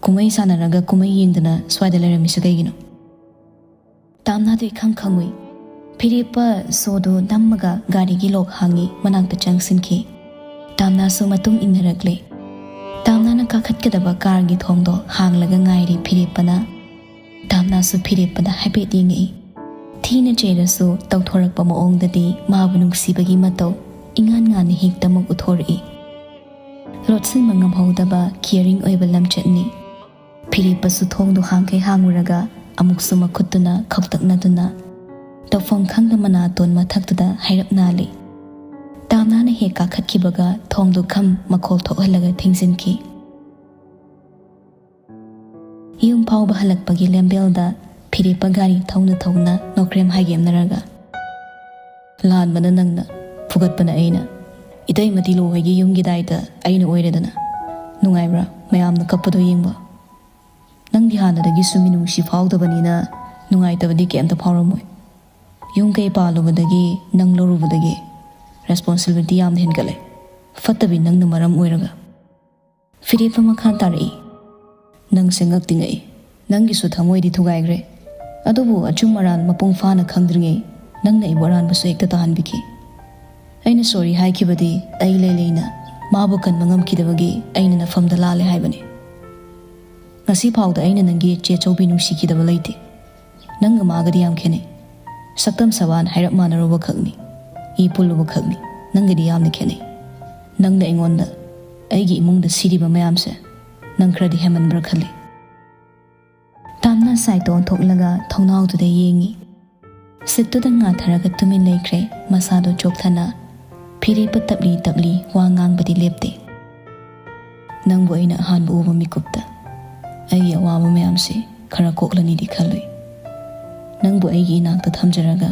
ꯀꯨꯝꯍꯩ ꯁꯥꯟꯅꯔꯒ ꯀꯨꯝꯍꯩ ꯌꯦꯡꯗꯅ ꯁ꯭ꯋꯥꯏꯗ ꯂꯩꯔꯝꯃꯤꯁꯦ ꯀꯩꯒꯤꯅꯣ? ꯇꯥꯝꯅꯥꯗꯣ ꯏꯈꯪ ꯈꯪꯉꯨꯏ꯫ ꯐꯤꯔꯦꯞꯄ ꯁꯣꯗꯨ ꯅꯝꯃꯒ ꯒꯥꯔꯤꯒꯤ ꯂꯣꯛ ꯍꯥꯡꯉꯤ, ꯃꯅꯥꯛꯇ ꯆꯪꯁꯤꯟꯈꯤ꯫ ꯇꯥꯝꯅꯥꯁꯨ ꯃꯇꯨꯡ ꯏꯟꯅꯔꯛꯂꯦ꯫ ꯇꯥꯝꯅꯥꯅ ꯀꯥꯈꯠꯀꯗꯕ ꯀꯥꯔꯒꯤ ꯊꯣꯡꯗꯣ ꯍꯥꯡꯂꯒ ꯉꯥꯏꯔꯤ ꯐꯤꯔꯦꯞꯄꯅ꯫ ꯇꯥꯝꯅꯥꯁꯨ ꯐꯤꯔꯦꯞꯄꯗ ꯍꯥꯏꯐꯦꯠ ꯌꯦꯡꯉꯛꯏ꯫ ꯊꯤꯅ ꯆꯩꯔꯁꯨ ꯇꯧꯊꯣꯔꯛꯄ ꯃꯑꯣꯡꯗꯗꯤ ꯃꯥꯕꯨ ꯅꯨꯡꯁꯤꯕꯒꯤ ꯃꯇꯧ ꯏꯉꯥꯟ ꯉꯥꯟꯅ ꯍꯦꯛꯇꯃꯛ ꯎꯠꯊꯣꯔꯛꯏ꯫ ꯂꯣꯠꯁꯤꯟꯕ ꯉꯝꯍꯧꯗꯕ ꯀꯤꯌꯔꯤꯡ ꯑꯣꯏꯕ ꯂꯝꯆꯠꯅꯤ꯫ ꯐꯤꯔꯦꯞꯄꯁꯨ ꯊꯣꯡꯗꯨ ꯍꯥꯡꯈꯩ ꯍꯥꯡꯉꯨꯔꯒ ꯑꯃꯨꯛꯁꯨ ꯃꯈꯨꯠꯇꯨꯅ ꯈꯧꯇꯛꯅꯗꯨꯅ ꯇꯧꯐꯝ ꯈꯪꯗ ꯃꯅꯥꯇꯣꯟ ꯃꯊꯛꯇꯨꯗ ꯍꯥꯏꯔꯞ ꯅꯥꯜꯂꯤ꯫ ꯇꯥꯝꯅꯥꯅ ꯍꯦꯛ ꯀꯥꯈꯠꯈꯤꯕꯒ ꯊꯣꯡꯗꯨ ꯈꯝ ꯃꯈꯣꯜ ꯊꯣꯛꯍꯜꯂꯒ ꯊꯤꯡꯖꯤꯟꯈꯤ꯫ ꯌꯨꯝ ꯐꯥꯎꯕ ꯍꯜꯂꯛꯄꯒꯤ ꯂꯝꯕꯦꯜꯗ ꯐꯤꯔꯦꯞꯄ ꯒꯥꯔꯤ ꯊꯧꯅ ꯊꯧꯅ ꯅꯣꯀ꯭ꯔꯦꯝ ꯍꯥꯏꯒꯦꯝꯅꯔꯒ, "ꯂꯥꯟꯕꯅ ꯅꯪꯅ, ꯐꯨꯒꯠꯄꯅ ꯑꯩꯅ꯫ ꯏꯇꯩꯃꯗꯤ ꯂꯨꯍꯣꯏꯒꯤ ꯌꯨꯝꯒꯤ ꯗꯥꯏꯇ ꯑꯩꯅ ꯑꯣꯏꯔꯦꯗꯅ꯫ ꯅꯨꯡꯉꯥꯏꯕ꯭ꯔꯥ ꯃꯌꯥꯝꯅ ꯀꯞꯄꯗꯣ ꯌꯦꯡꯕ? ꯅꯪꯗꯤ ꯍꯥꯟꯅꯗꯒꯤꯁꯨ ꯃꯤꯅꯨꯡꯁꯤ ꯐꯥꯎꯗꯕꯅꯤꯅ ꯅꯨꯡꯉꯥꯏꯇꯕꯗꯤ ꯀꯩꯝꯇ ꯐꯥꯎꯔꯝꯃꯣꯏ꯫ ꯌꯨꯝ ꯀꯩ ꯄꯥꯜꯂꯨꯕꯗꯒꯤ, ꯅꯪ ꯂꯧꯔꯨꯕꯗꯒꯤ ꯔꯦꯁꯄꯣꯟꯁꯤꯕꯤꯂꯤꯇꯤ ꯌꯥꯝꯅ ꯍꯦꯟꯒꯠꯂꯦ꯫ ꯐꯠꯇꯕꯤ ꯅꯪꯅ ꯃꯔꯝ ꯑꯣꯏꯔꯒ꯫" ꯐꯤꯔꯦꯞꯄ ꯃꯈꯥ ꯇꯥꯔꯛꯏ, "ꯅꯪꯁꯦ ꯉꯛꯇꯤ ꯉꯛꯏ꯫ ꯅꯪꯒꯤꯁꯨ ꯊꯃꯣꯏꯗꯤ ꯊꯨꯒꯥꯏꯈ꯭ꯔꯦ꯫ ꯑꯗꯨꯕꯨ ꯑꯆꯨꯝ ꯑꯔꯥꯟ ꯃꯄꯨꯡ ꯐꯥꯅ ꯈꯪꯗ꯭ꯔꯤꯉꯩ ꯅꯪꯅ ꯑꯩꯕꯨ ꯑꯔꯥꯟꯕꯁꯨ ꯍꯦꯛꯇ ꯇꯥꯍꯟꯕꯤꯈꯤ꯫ ꯑꯩꯅ ꯁꯣꯔꯤ ꯍꯥꯏꯈꯤꯕꯗꯤ ꯑꯩ ꯂꯩ ꯂꯩꯅ ꯃꯥꯕꯨ ꯀꯟꯕ ꯉꯝꯈꯤꯗꯕꯒꯤ ꯑꯩꯅ ꯅꯐꯝꯗ ꯂꯥꯜꯂꯦ ꯍꯥꯏꯕꯅꯤ꯫ ꯉꯁꯤ ꯐꯥꯎꯗ ꯑꯩꯅ ꯅꯪꯒꯤ ꯆꯦ ꯑꯆꯧꯕꯤ ꯅꯨꯡꯁꯤꯈꯤꯗꯕ ꯂꯩꯇꯦ꯫ ꯅꯪꯒ ꯃꯥꯒꯗꯤ ꯌꯥꯝ ꯈꯦꯠꯅꯩ꯫ ꯁꯛꯇꯝ ꯁꯕꯥꯟ ꯍꯥꯏꯔꯞ ꯃꯥꯟꯅꯔꯨꯕ ꯈꯛꯅꯤ꯫ ꯏ ꯄꯨꯜꯂꯨꯕ ꯈꯛꯅꯤ꯫ ꯅꯪꯒꯗꯤ ꯌꯥꯝꯅ ꯈꯦꯠꯅꯩ꯫ ꯅꯪꯅ ꯑꯩꯉꯣꯟꯗ, ꯑꯩꯒꯤ ꯏꯃꯨꯡꯗ ꯁꯤꯔꯤꯕ ꯃꯌꯥꯝꯁꯦ ꯅꯪ ꯈꯔꯗꯤ ꯍꯦꯟꯃꯟꯕ꯭ꯔꯥ ꯈꯜꯂꯤ꯫" ꯇꯥꯝꯅ ꯁꯥꯏꯠꯇ ꯑꯣꯟꯊꯣꯛꯂꯒ ꯊꯣꯡꯅꯥꯎꯗꯨꯗ ꯌꯦꯡꯉꯤ꯫ ꯁꯤꯠꯇꯨꯗ ꯉꯥꯊꯔꯒ ꯇꯨꯃꯤꯟ ꯂꯩꯈ꯭ꯔꯦ, ꯃꯁꯥꯗꯣ ꯆꯣꯛꯊꯅ꯫ ꯐꯤꯔꯦꯞꯄ ꯇꯞꯂꯤ ꯇꯞꯂꯤ ꯋꯥ ꯉꯥꯡꯕꯗꯤ ꯂꯦꯞꯇꯦ꯫ "ꯅꯪꯕꯨ ꯑꯩꯅ ꯑꯍꯥꯟꯕ ꯎꯕ ꯃꯤꯀꯨꯞꯇ ꯑꯩꯒꯤ ꯑꯋꯥꯕ ꯃꯌꯥꯝꯁꯤ ꯈꯔ ꯀꯣꯛꯂꯅꯤꯗꯤ ꯈꯜꯂꯨꯏ꯫ ꯅꯪꯕꯨ ꯑꯩꯒꯤ ꯏꯅꯥꯛꯇ ꯊꯝꯖꯔꯒ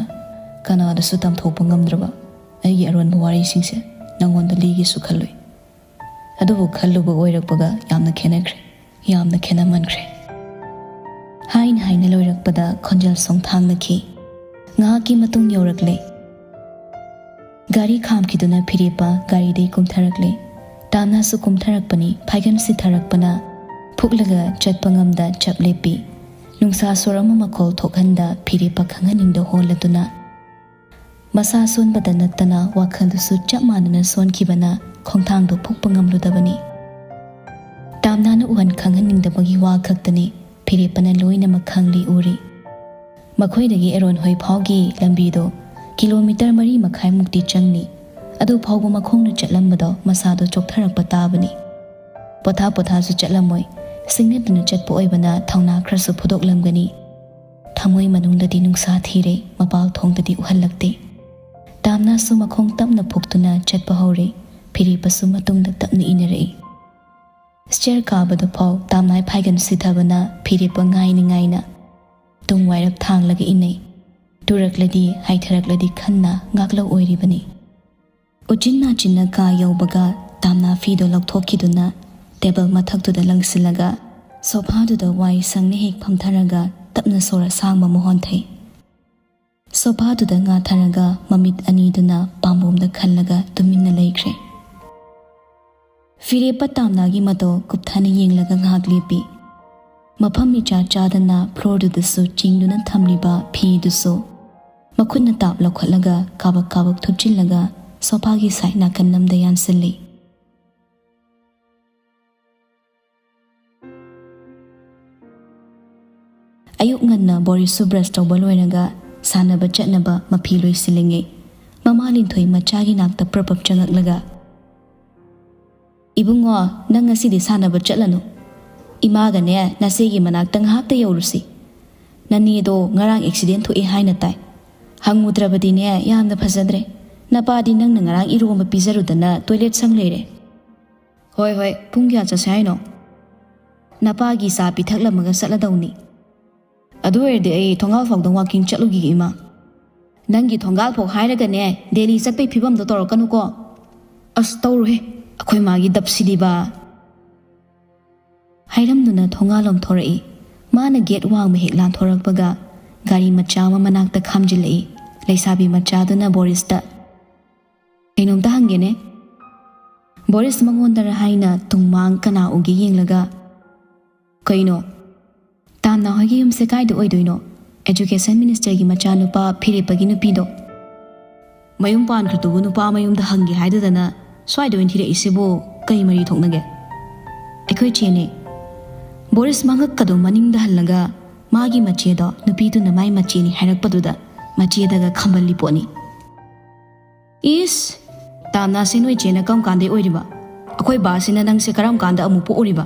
ꯀꯅꯥꯗꯁꯨ ꯇꯝꯊꯣꯛꯄ ꯉꯝꯗ꯭ꯔꯕ ꯑꯩꯒꯤ ꯑꯔꯣꯟꯕ ꯋꯥꯔꯤꯁꯤꯡꯁꯦ ꯅꯪꯉꯣꯟꯗ ꯂꯤꯒꯦꯁꯨ ꯈꯜꯂꯨꯏ꯫ ꯑꯗꯨꯕꯨ ꯈꯜꯂꯨꯕ ꯑꯣꯏꯔꯛꯄꯒ ꯌꯥꯝꯅ ꯈꯦꯠꯅꯈ꯭ꯔꯦ, ꯌꯥꯝꯅ ꯈꯦꯠꯅꯃꯟꯈ꯭ꯔꯦ꯫" ꯍꯥꯏꯅ ꯍꯥꯏꯅ ꯂꯣꯏꯔꯛꯄꯗ ꯈꯣꯟꯖꯦꯜ ꯁꯣꯡꯊꯥꯡꯅꯈꯤ꯫ ꯉꯥꯏꯍꯥꯛꯀꯤ ꯃꯇꯨꯡ ꯌꯧꯔꯛꯂꯦ꯫ ꯒꯥꯔꯤ ꯈꯥꯝꯈꯤꯗꯨꯅ ꯐꯤꯔꯦꯞꯄ ꯒꯥꯔꯤꯗꯩ ꯀꯨꯝꯊꯔꯛꯂꯦ꯫ ꯇꯥꯝꯅꯥꯁꯨ ꯀꯨꯝꯊꯔꯛꯄꯅꯤ, ꯐꯥꯏꯒꯟ ꯁꯤꯊꯔꯛꯄꯅ ꯊꯣꯛꯂꯒ ꯆꯠꯄ ꯉꯝꯗ ꯆꯞ ꯂꯦꯞꯄꯤ꯫ ꯅꯨꯡꯁꯥ ꯁꯣꯔ ꯑꯃ ꯃꯈꯣꯜ ꯊꯣꯛꯍꯟꯗ ꯐꯤꯔꯦꯞꯄ ꯈꯪꯍꯟꯅꯤꯡꯗ ꯍꯣꯜꯂꯗꯨꯅ, ꯃꯁꯥ ꯁꯣꯟꯕꯗ ꯅꯠꯇꯅ ꯋꯥꯈꯜꯗꯨꯁꯨ ꯆꯞ ꯃꯥꯟꯅꯅ ꯁꯣꯟꯈꯤꯕꯅ ꯈꯣꯡꯊꯥꯡꯗꯨ ꯐꯨꯛꯄ ꯉꯝꯂꯨꯗꯕꯅꯤ꯫ ꯇꯥꯝꯅꯥꯅ ꯎꯍꯟ ꯈꯪꯍꯟꯅꯤꯡꯗꯕꯒꯤ ꯋꯥ ꯈꯛꯇꯅꯤ ꯐꯤꯔꯦꯞꯄꯅ ꯂꯣꯏꯅꯃꯛ ꯈꯪꯂꯤ ꯎꯔꯤ꯫ ꯃꯈꯣꯏꯗꯒꯤ ꯑꯦꯔꯣꯟ ꯍꯣꯏ ꯐꯥꯎꯒꯤ ꯂꯝꯕꯤꯗꯣ ꯀꯤꯂꯣꯃꯤꯇꯔ ꯃꯔꯤ ꯃꯈꯥꯏꯃꯨꯛꯇꯤ ꯆꯪꯅꯤ꯫ ꯑꯗꯨ ꯐꯥꯎꯕ ꯃꯈꯣꯡꯅ ꯆꯠꯂꯝꯕꯗꯣ ꯃꯁꯥꯗꯣ ꯆꯣꯛꯊꯔꯛꯄ ꯇꯥꯕꯅꯤ꯫ ꯄꯣꯊꯥ ꯄꯣꯊꯥꯁꯨ ꯆꯠꯂꯝꯃꯣꯏ꯫ ꯁꯤꯡꯅꯗꯨꯅ ꯆꯠꯄ ꯑꯣꯏꯕꯅ ꯊꯧꯅꯥ ꯈꯔꯁꯨ ꯐꯨꯗꯣꯛꯂꯝꯒꯅꯤ꯫ ꯊꯃꯣꯏ ꯃꯅꯨꯡꯗꯗꯤ ꯅꯨꯡꯁꯥ ꯊꯤꯔꯦ, ꯃꯄꯥꯜ ꯊꯣꯡꯗꯗꯤ ꯎꯍꯜꯂꯛꯇꯦ꯫ ꯇꯥꯝꯅꯥꯁꯨ ꯃꯈꯣꯡ ꯇꯞꯅ ꯐꯨꯛꯇꯨꯅ ꯆꯠꯄ ꯍꯧꯔꯦ꯫ ꯐꯤꯔꯦꯞꯄꯁꯨ ꯃꯇꯨꯡꯗ ꯇꯞꯅ ꯏꯟꯅꯔꯛꯏ꯫ ꯁ꯭ꯇꯦꯌꯔ ꯀꯥꯕꯗꯨ ꯐꯥꯎ ꯇꯥꯝꯅꯥꯏ ꯐꯥꯏꯒꯟ ꯁꯤꯊꯕꯅ ꯐꯤꯔꯦꯞꯄ ꯉꯥꯏꯅ ꯉꯥꯏꯅ ꯇꯨꯡ ꯋꯥꯏꯔꯞ ꯊꯥꯡꯂꯒ ꯏꯟꯅꯩ꯫ ꯇꯨꯔꯛꯂꯗꯤ ꯍꯥꯏꯊꯔꯛꯂꯗꯤ ꯈꯟꯅ ꯉꯥꯛꯂꯧ ꯑꯣꯏꯔꯤꯕꯅꯤ꯫ ꯎꯆꯤꯟ ꯅꯥꯆꯤꯟꯅ ꯀꯥ ꯌꯧꯕꯒ ꯇꯥꯝꯅꯥ ꯐꯤꯗꯣ ꯂꯧꯊꯣꯛꯈꯤꯗꯨꯅ ꯇꯦꯕꯜ ꯃꯊꯛꯇꯨꯗ ꯂꯪꯁꯤꯜꯂꯒ ꯁꯣꯐꯥꯗꯨꯗ ꯋꯥꯏ ꯁꯪꯅ ꯍꯦꯛ ꯐꯝꯊꯔꯒ ꯇꯞꯅ ꯁꯣꯔ ꯑꯁꯥꯡꯕ ꯑꯃ ꯍꯣꯟꯊꯩ꯫ ꯁꯣꯐꯥꯗꯨꯗ ꯉꯥꯊꯔꯒ ꯃꯃꯤꯠ ꯑꯅꯤꯗꯨꯅ ꯄꯥꯝꯕꯣꯝꯗ ꯈꯜꯂꯒ ꯇꯨꯃꯤꯟꯅ ꯂꯩꯈ꯭ꯔꯦ꯫ ꯐꯤꯔꯦꯞꯄ ꯇꯥꯝꯅꯥꯒꯤ ꯃꯇꯧ ꯀꯨꯞꯊꯅ ꯌꯦꯡꯂꯒ ꯉꯥꯏꯍꯥꯛ ꯂꯦꯞꯄꯤ꯫ ꯃꯐꯝ ꯏꯆꯥ ꯆꯥꯗꯅ ꯐ꯭ꯂꯣꯔꯗꯨꯗꯁꯨ ꯆꯤꯡꯗꯨꯅ ꯊꯝꯂꯤꯕ ꯐꯤꯗꯨꯁꯨ ꯃꯈꯨꯠꯅ ꯇꯥꯞ ꯂꯧꯈꯠꯂꯒ ꯀꯥꯕꯛ ꯀꯥꯕꯛ ꯊꯨꯞꯆꯤꯜꯂꯒ ꯁꯣꯐꯥꯒꯤ ꯁꯥꯏꯠ ꯅꯥꯀꯟ ꯑꯃꯗ ꯌꯥꯟꯁꯤꯜꯂꯤ꯫ ꯑꯌꯨꯛ ꯉꯟꯅ ꯕꯣꯔꯤꯁꯁꯨ ꯕ꯭ꯔꯁ ꯇꯧꯕ ꯂꯣꯏꯔꯒ ꯁꯥꯟꯅꯕ ꯆꯠꯅꯕ ꯃꯐꯤ ꯂꯣꯏꯁꯤꯜꯂꯤꯉꯩ ꯃꯃꯥ ꯂꯤꯟꯊꯣꯏ ꯃꯆꯥꯒꯤ ꯅꯥꯛꯇ ꯄ꯭ꯔꯞ ꯄ꯭ꯔꯞ ꯆꯪꯉꯛꯂꯒ, "ꯏꯕꯨꯡꯉꯣ, ꯅꯪ ꯉꯁꯤꯗꯤ ꯁꯥꯟꯅꯕ ꯆꯠꯂꯅꯨ꯫ ꯏꯃꯥꯒꯅꯦ ꯅꯆꯦꯒꯤ ꯃꯅꯥꯛꯇ ꯉꯥꯏꯍꯥꯛꯇ ꯌꯧꯔꯨꯁꯤ꯫ ꯅꯅꯦꯗꯣ ꯉꯔꯥꯡ ꯑꯦꯛꯁꯤꯗꯦꯟ ꯊꯣꯛꯑꯦ ꯍꯥꯏꯅ ꯇꯥꯏ꯫ ꯍꯪꯉꯨꯗ꯭ꯔꯕꯗꯤꯅꯦ ꯌꯥꯝꯅ ꯐꯖꯗ꯭ꯔꯦ꯫ ꯅꯄꯥꯗꯤ ꯅꯪꯅ ꯉꯔꯥꯡ ꯏꯔꯣꯝꯕ ꯄꯤꯖꯔꯨꯗꯅ ꯇꯣꯏꯂꯦꯠ ꯁꯪ ꯂꯩꯔꯦ꯫" "ꯍꯣꯏ ꯍꯣꯏ, ꯄꯨꯡ ꯀꯌꯥ ꯆꯠꯁꯦ ꯍꯥꯏꯅꯣ?" "ꯅꯄꯥꯒꯤ ꯆꯥ ꯄꯤꯊꯛꯂꯝꯃꯒ ꯆꯠꯂꯗꯧꯅꯤ꯫" "ꯑꯗꯨ ꯑꯣꯏꯔꯗꯤ ꯑꯩ ꯊꯣꯡꯒꯥꯜ ꯐꯥꯎꯗ ꯋꯥꯀꯤꯡ ꯆꯠꯂꯨꯈꯤꯒꯦ ꯏꯃꯥ꯫" "ꯅꯪꯒꯤ ꯊꯣꯡꯒꯥꯜ ꯐꯥꯎ ꯍꯥꯏꯔꯒꯅꯦ ꯗꯦꯜꯂꯤ ꯆꯠꯄꯩ ꯐꯤꯕꯝꯗꯣ ꯇꯧꯔꯛꯀꯅꯨꯀꯣ꯫ ꯑꯁ ꯇꯧꯔꯨꯍꯦ, ꯑꯩꯈꯣꯏ ꯃꯥꯒꯤ ꯗꯞꯁꯤꯗꯤꯕ꯫" ꯍꯥꯏꯔꯝꯗꯨꯅ ꯊꯣꯡꯒꯥꯜꯂꯣꯝ ꯊꯣꯔꯛꯏ꯫ ꯃꯥꯅ ꯒꯦꯠ ꯋꯥꯡꯃ ꯍꯦꯛ ꯂꯥꯟꯊꯣꯔꯛꯄꯒ ꯒꯥꯔꯤ ꯃꯆꯥ ꯑꯃ ꯃꯅꯥꯛꯇ ꯈꯥꯝꯖꯤꯜꯂꯛꯏ꯫ ꯂꯩꯁꯥꯕꯤ ꯃꯆꯥꯗꯨꯅ ꯕꯣꯔꯤꯁꯇ, "ꯀꯩꯅꯣꯝꯇ ꯍꯪꯒꯦꯅꯦ꯫" ꯕꯣꯔꯤꯁ ꯃꯉꯣꯟꯗꯔ ꯍꯥꯏꯅ ꯇꯨꯡꯃꯥꯡ ꯀꯅꯥ ꯎꯒꯦ ꯌꯦꯡꯂꯒ, ꯀꯩꯅꯣ? ꯇꯥꯝꯅꯥ ꯍꯣꯏꯒꯤ ꯌꯨꯝꯁꯦ ꯀꯥꯏꯗ ꯑꯣꯏꯗꯣꯏꯅꯣ? ꯑꯦꯖꯨꯀꯦꯁꯟ ꯃꯤꯅꯤꯁꯇꯔꯒꯤ ꯃꯆꯥꯅꯨꯄꯥ ꯐꯤꯔꯦꯞꯄꯒꯤ ꯅꯨꯄꯤꯗꯣ? ꯃꯌꯨꯝ ꯄꯥꯟꯈ꯭ꯔꯗꯨꯕꯨ ꯅꯨꯄꯥ ꯃꯌꯨꯝꯗ ꯍꯪꯒꯦ ꯍꯥꯏꯗꯗꯅ ꯁ꯭ꯋꯥꯏꯗ ꯑꯣꯏꯅ ꯊꯤꯔꯛꯏꯁꯤꯕꯨ ꯀꯩ ꯃꯔꯤ ꯊꯣꯛꯅꯒꯦ? ꯑꯩꯈꯣꯏ ꯆꯦꯅꯦ꯫ ꯕꯣꯔꯤꯁ ꯃꯉꯛꯀꯗꯣ ꯃꯅꯤꯡꯗ ꯍꯜꯂꯒ ꯃꯥꯒꯤ ꯃꯆꯦꯗꯣ ꯅꯨꯄꯤꯗꯨꯅ ꯃꯥꯏ ꯃꯆꯦꯅꯤ ꯍꯥꯏꯔꯛꯄꯗꯨꯗ ꯃꯆꯦꯗꯒ ꯈꯝꯕꯜꯂꯤ ꯄꯣꯠꯅꯤ꯫ ꯏꯁ! ꯇꯥꯝꯅꯥꯁꯦ ꯅꯣꯏ ꯆꯦꯅ ꯀꯔꯝ ꯀꯥꯟꯗꯩ ꯑꯣꯏꯔꯤꯕ? ꯑꯩꯈꯣꯏ ꯕꯥꯁꯤꯅ ꯅꯪꯁꯦ ꯀꯔꯝ ꯀꯥꯟꯗ ꯑꯃꯨꯛ ꯄꯣꯛꯎꯔꯤꯕ?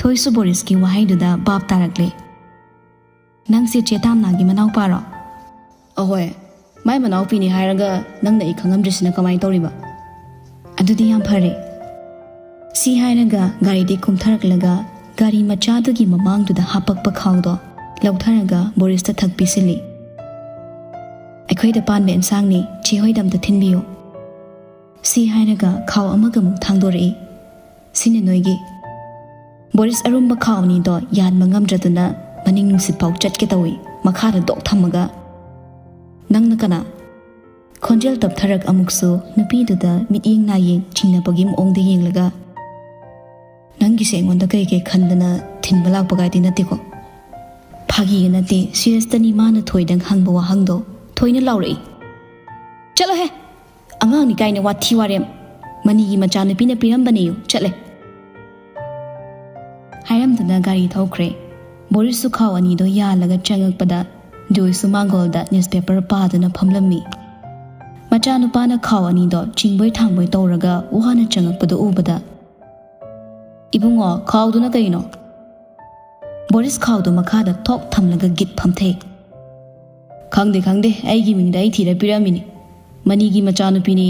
ꯊꯣꯏꯁꯨ ꯕꯣꯔꯤꯁꯀꯤ ꯋꯥꯍꯩꯗꯨꯗ ꯚꯥꯞ ꯇꯥꯔꯛꯂꯦ꯫ ꯅꯪꯁꯦ ꯆꯦ ꯇꯥꯝꯅꯥꯒꯤ ꯃꯅꯥꯎꯄꯥꯔꯣ? ꯑꯍꯣꯏ, ꯃꯥꯏ ꯃꯅꯥꯎꯄꯤꯅꯤ ꯍꯥꯏꯔꯒ ꯅꯪꯅ ꯑꯩ ꯈꯪꯉꯝꯗ꯭ꯔꯤꯁꯤꯅ ꯀꯃꯥꯏꯅ ꯇꯧꯔꯤꯕ? ꯑꯗꯨꯗꯤ ꯌꯥꯝ ꯐꯔꯦ꯫ ꯁꯤ ꯍꯥꯏꯔꯒ ꯒꯥꯔꯤꯗꯤ ꯀꯨꯝꯊꯔꯛꯂꯒ ꯒꯥꯔꯤ ꯃꯆꯥꯗꯨꯒꯤ ꯃꯃꯥꯡꯗꯨꯗ ꯍꯥꯄꯛꯄ ꯈꯥꯎꯗꯣ ꯂꯧꯊꯔꯒ ꯕꯣꯔꯤꯁꯇ ꯊꯛ ꯄꯤꯁꯤꯜꯂꯤ꯫ ꯑꯩꯈꯣꯏꯗ ꯄꯥꯟꯕ ꯑꯦꯟꯁꯥꯡꯅꯤ, ꯆꯦ ꯍꯣꯏꯗ ꯑꯝꯇ ꯊꯤꯟꯕꯤꯌꯨ꯫ ꯁꯤ ꯍꯥꯏꯔꯒ ꯈꯥꯎ ꯑꯃꯒꯃꯨꯛ ꯊꯥꯡꯗꯣꯔꯛꯏ꯫ ꯁꯤꯅ ꯅꯣꯏꯒꯤ꯫ ꯕꯣꯔꯤꯁ ꯑꯔꯨꯝꯕ ꯈꯥꯎ ꯑꯅꯤꯗꯣ ꯌꯥꯟꯕ ꯉꯝꯗ꯭ꯔꯗꯨꯅ ꯃꯅꯤꯡ ꯅꯨꯡꯁꯤꯠ ꯐꯥꯎ ꯆꯠꯀꯦ ꯇꯧꯏ, ꯃꯈꯥꯗ ꯗꯣꯛ ꯊꯝꯃꯒ꯫ ꯅꯪꯅ ꯀꯅꯥ? ꯈꯣꯟꯖꯦꯜ ꯇꯞꯊꯔꯛ ꯑꯃꯨꯛꯁꯨ ꯅꯨꯄꯤꯗꯨꯗ ꯃꯤꯠꯌꯦꯡ ꯅꯥꯌꯦꯡ ꯆꯤꯡꯅꯕꯒꯤ ꯃꯑꯣꯡꯗ ꯌꯦꯡꯂꯒ, ꯅꯪꯒꯤꯁꯦ ꯑꯩꯉꯣꯟꯗ ꯀꯩ ꯀꯩ ꯈꯟꯗꯅ ꯊꯤꯟꯕ ꯂꯥꯛꯄꯒꯥꯏꯗꯤ ꯅꯠꯇꯦꯀꯣ? ꯐꯥꯒꯤꯒ ꯅꯠꯇꯦ, ꯁꯤꯔꯤꯌꯁꯇꯅꯤ ꯃꯥꯅ ꯊꯣꯏꯗꯪ ꯍꯪꯕ ꯋꯥꯍꯪꯗꯣ꯫ ꯊꯣꯏꯅ ꯂꯥꯎꯔꯛꯏ꯫ ꯆꯠꯂꯣꯍꯦ! ꯑꯉꯥꯡꯅꯤ ꯀꯥꯏꯅ ꯋꯥꯊꯤ ꯋꯥꯔꯦꯝ꯫ ꯃꯅꯤꯒꯤ ꯃꯆꯥꯅꯨꯄꯤꯅ ꯄꯤꯔꯝꯕꯅꯦꯌꯨ, ꯆꯠꯂꯦ꯫ ꯍꯥꯏꯔꯝꯗꯨꯅ ꯒꯥꯔꯤ ꯊꯧꯈ꯭ꯔꯦ꯫ ꯕꯣꯔꯤꯁꯁꯨ ꯈꯥꯎ ꯑꯅꯤꯗꯣ ꯌꯥꯜꯂꯒ ꯆꯪꯉꯛꯄꯗ ꯖꯣꯏꯁꯁꯨ ꯃꯥꯡꯒꯣꯜꯗ ꯅ꯭ꯌꯨꯁꯄꯦꯄꯔ ꯄꯥꯗꯨꯅ ꯐꯝꯂꯝꯃꯤ꯫ ꯃꯆꯥꯅꯨꯄꯥꯅ ꯈꯥꯎ ꯑꯅꯤꯗꯣ ꯆꯤꯡꯕꯣꯏ ꯊꯥꯡꯕꯣꯏ ꯇꯧꯔꯒ ꯋꯥꯅ ꯆꯪꯉꯛꯄꯗꯣ ꯎꯕꯗ, "ꯏꯕꯨꯡꯉꯣ, ꯈꯥꯎꯗꯨꯅ ꯀꯩꯅꯣ?" ꯕꯣꯔꯤꯁ ꯈꯥꯎꯗꯨ ꯃꯈꯥꯗ ꯊꯣꯛ ꯊꯝꯂꯒ ꯒꯤꯠ ꯐꯝꯊꯩ꯫ "ꯈꯪꯗꯦ, ꯈꯪꯗꯦ, ꯑꯩꯒꯤ ꯃꯤꯡꯗ ꯑꯩ ꯊꯤꯔ ꯄꯤꯔꯝꯃꯤꯅꯤ꯫ ꯃꯅꯤꯒꯤ ꯃꯆꯥꯅꯨꯄꯤꯅꯤ꯫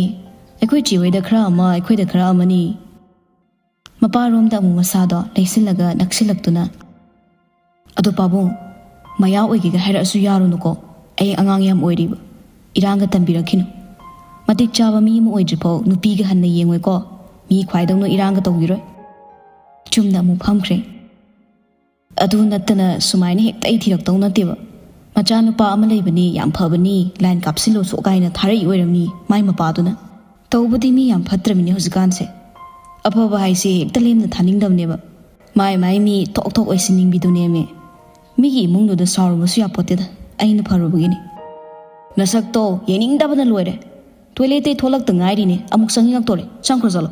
ꯑꯩꯈꯣꯏ ꯆꯦ ꯍꯣꯏꯗ ꯈꯔ ꯑꯃ, ꯑꯩꯈꯣꯏꯗ ꯈꯔ ꯑꯃꯅꯤ꯫" ꯃꯄꯥꯔꯣꯝꯗ ꯑꯃꯨꯛ ꯃꯁꯥꯗꯣ ꯂꯩꯁꯤꯜꯂꯒ ꯅꯛꯁꯤꯜꯂꯛꯇꯨꯅ, "ꯑꯗꯣ ꯄꯥꯕꯨꯡ, ꯃꯌꯥ ꯑꯣꯏꯒꯦꯒ ꯍꯥꯏꯔꯛꯑꯁꯨ ꯌꯥꯔꯨꯅꯨꯀꯣ꯫ ꯑꯩ ꯑꯉꯥꯡ ꯌꯥꯝ ꯑꯣꯏꯔꯤꯕ꯫ ꯏꯔꯥꯡꯒ ꯇꯝꯕꯤꯔꯛꯈꯤꯅꯨ꯫ ꯃꯇꯤꯛ ꯆꯥꯕ ꯃꯤ ꯑꯃ ꯑꯣꯏꯗ꯭ꯔꯤꯐꯥꯎ ꯅꯨꯄꯤꯒ ꯍꯟꯅ ꯌꯦꯡꯉꯣꯏꯀꯣ꯫ ꯃꯤ ꯈ꯭ꯋꯥꯏꯗꯧꯅ ꯏꯔꯥꯡꯒ ꯇꯧꯕꯤꯔꯣꯏ꯫" ꯆꯨꯝꯅ ꯑꯃꯨꯛ ꯐꯝꯈ꯭ꯔꯦ꯫ "ꯑꯗꯨ ꯅꯠꯇꯅ ꯁꯨꯃꯥꯏꯅ ꯍꯦꯛꯇ ꯑꯩ ꯊꯤꯔꯛꯇꯧ ꯅꯠꯇꯦꯕ꯫ ꯃꯆꯥꯅꯨꯄꯥ ꯑꯃ ꯂꯩꯕꯅꯤ, ꯌꯥꯝ ꯐꯕꯅꯤ, ꯂꯥꯏꯟ ꯀꯥꯞꯁꯤꯜꯂꯣ ꯁꯣꯛ ꯀꯥꯏꯅ ꯊꯥꯔꯛꯏ ꯑꯣꯏꯔꯝꯅꯤ ꯃꯥꯏ ꯃꯄꯥꯗꯨꯅ꯫ ꯇꯧꯕꯗꯤ ꯃꯤ ꯌꯥꯝ ꯐꯠꯇ꯭ꯔꯕꯅꯤ ꯍꯧꯖꯤꯛꯀꯥꯟꯁꯦ꯫ ꯑꯐꯕ ꯍꯥꯏꯁꯦ ꯍꯦꯛꯇ ꯂꯦꯝꯅ ꯊꯥꯅꯤꯡꯗꯕꯅꯦꯕ꯫ ꯃꯥꯏ ꯃꯥꯏ ꯃꯤ ꯊꯣꯛ ꯊꯣꯛ ꯑꯣꯏꯁꯤꯟꯅꯤꯡꯕꯤꯗꯨꯅꯦꯃꯤ꯫ ꯃꯤꯒꯤ ꯏꯃꯨꯡꯗꯨꯗ ꯁꯥꯎꯔꯨꯕꯁꯨ ꯌꯥꯄꯣꯠꯇꯦꯗ, ꯑꯩꯅ ꯐꯔꯨꯕꯒꯤꯅꯤ꯫ ꯅꯁꯛꯇꯣ ꯌꯦꯡꯅꯤꯡꯗꯕꯅ ꯂꯣꯏꯔꯦ꯫ ꯇꯣꯏꯂꯦꯠꯇꯩ ꯊꯣꯛꯂꯛꯇ ꯉꯥꯏꯔꯤꯅꯦ, ꯑꯃꯨꯛ ꯆꯪꯅꯤꯡꯉꯛꯇꯣꯔꯦ꯫ ꯆꯪꯈ꯭ꯔꯣ ꯆꯠꯂꯣ꯫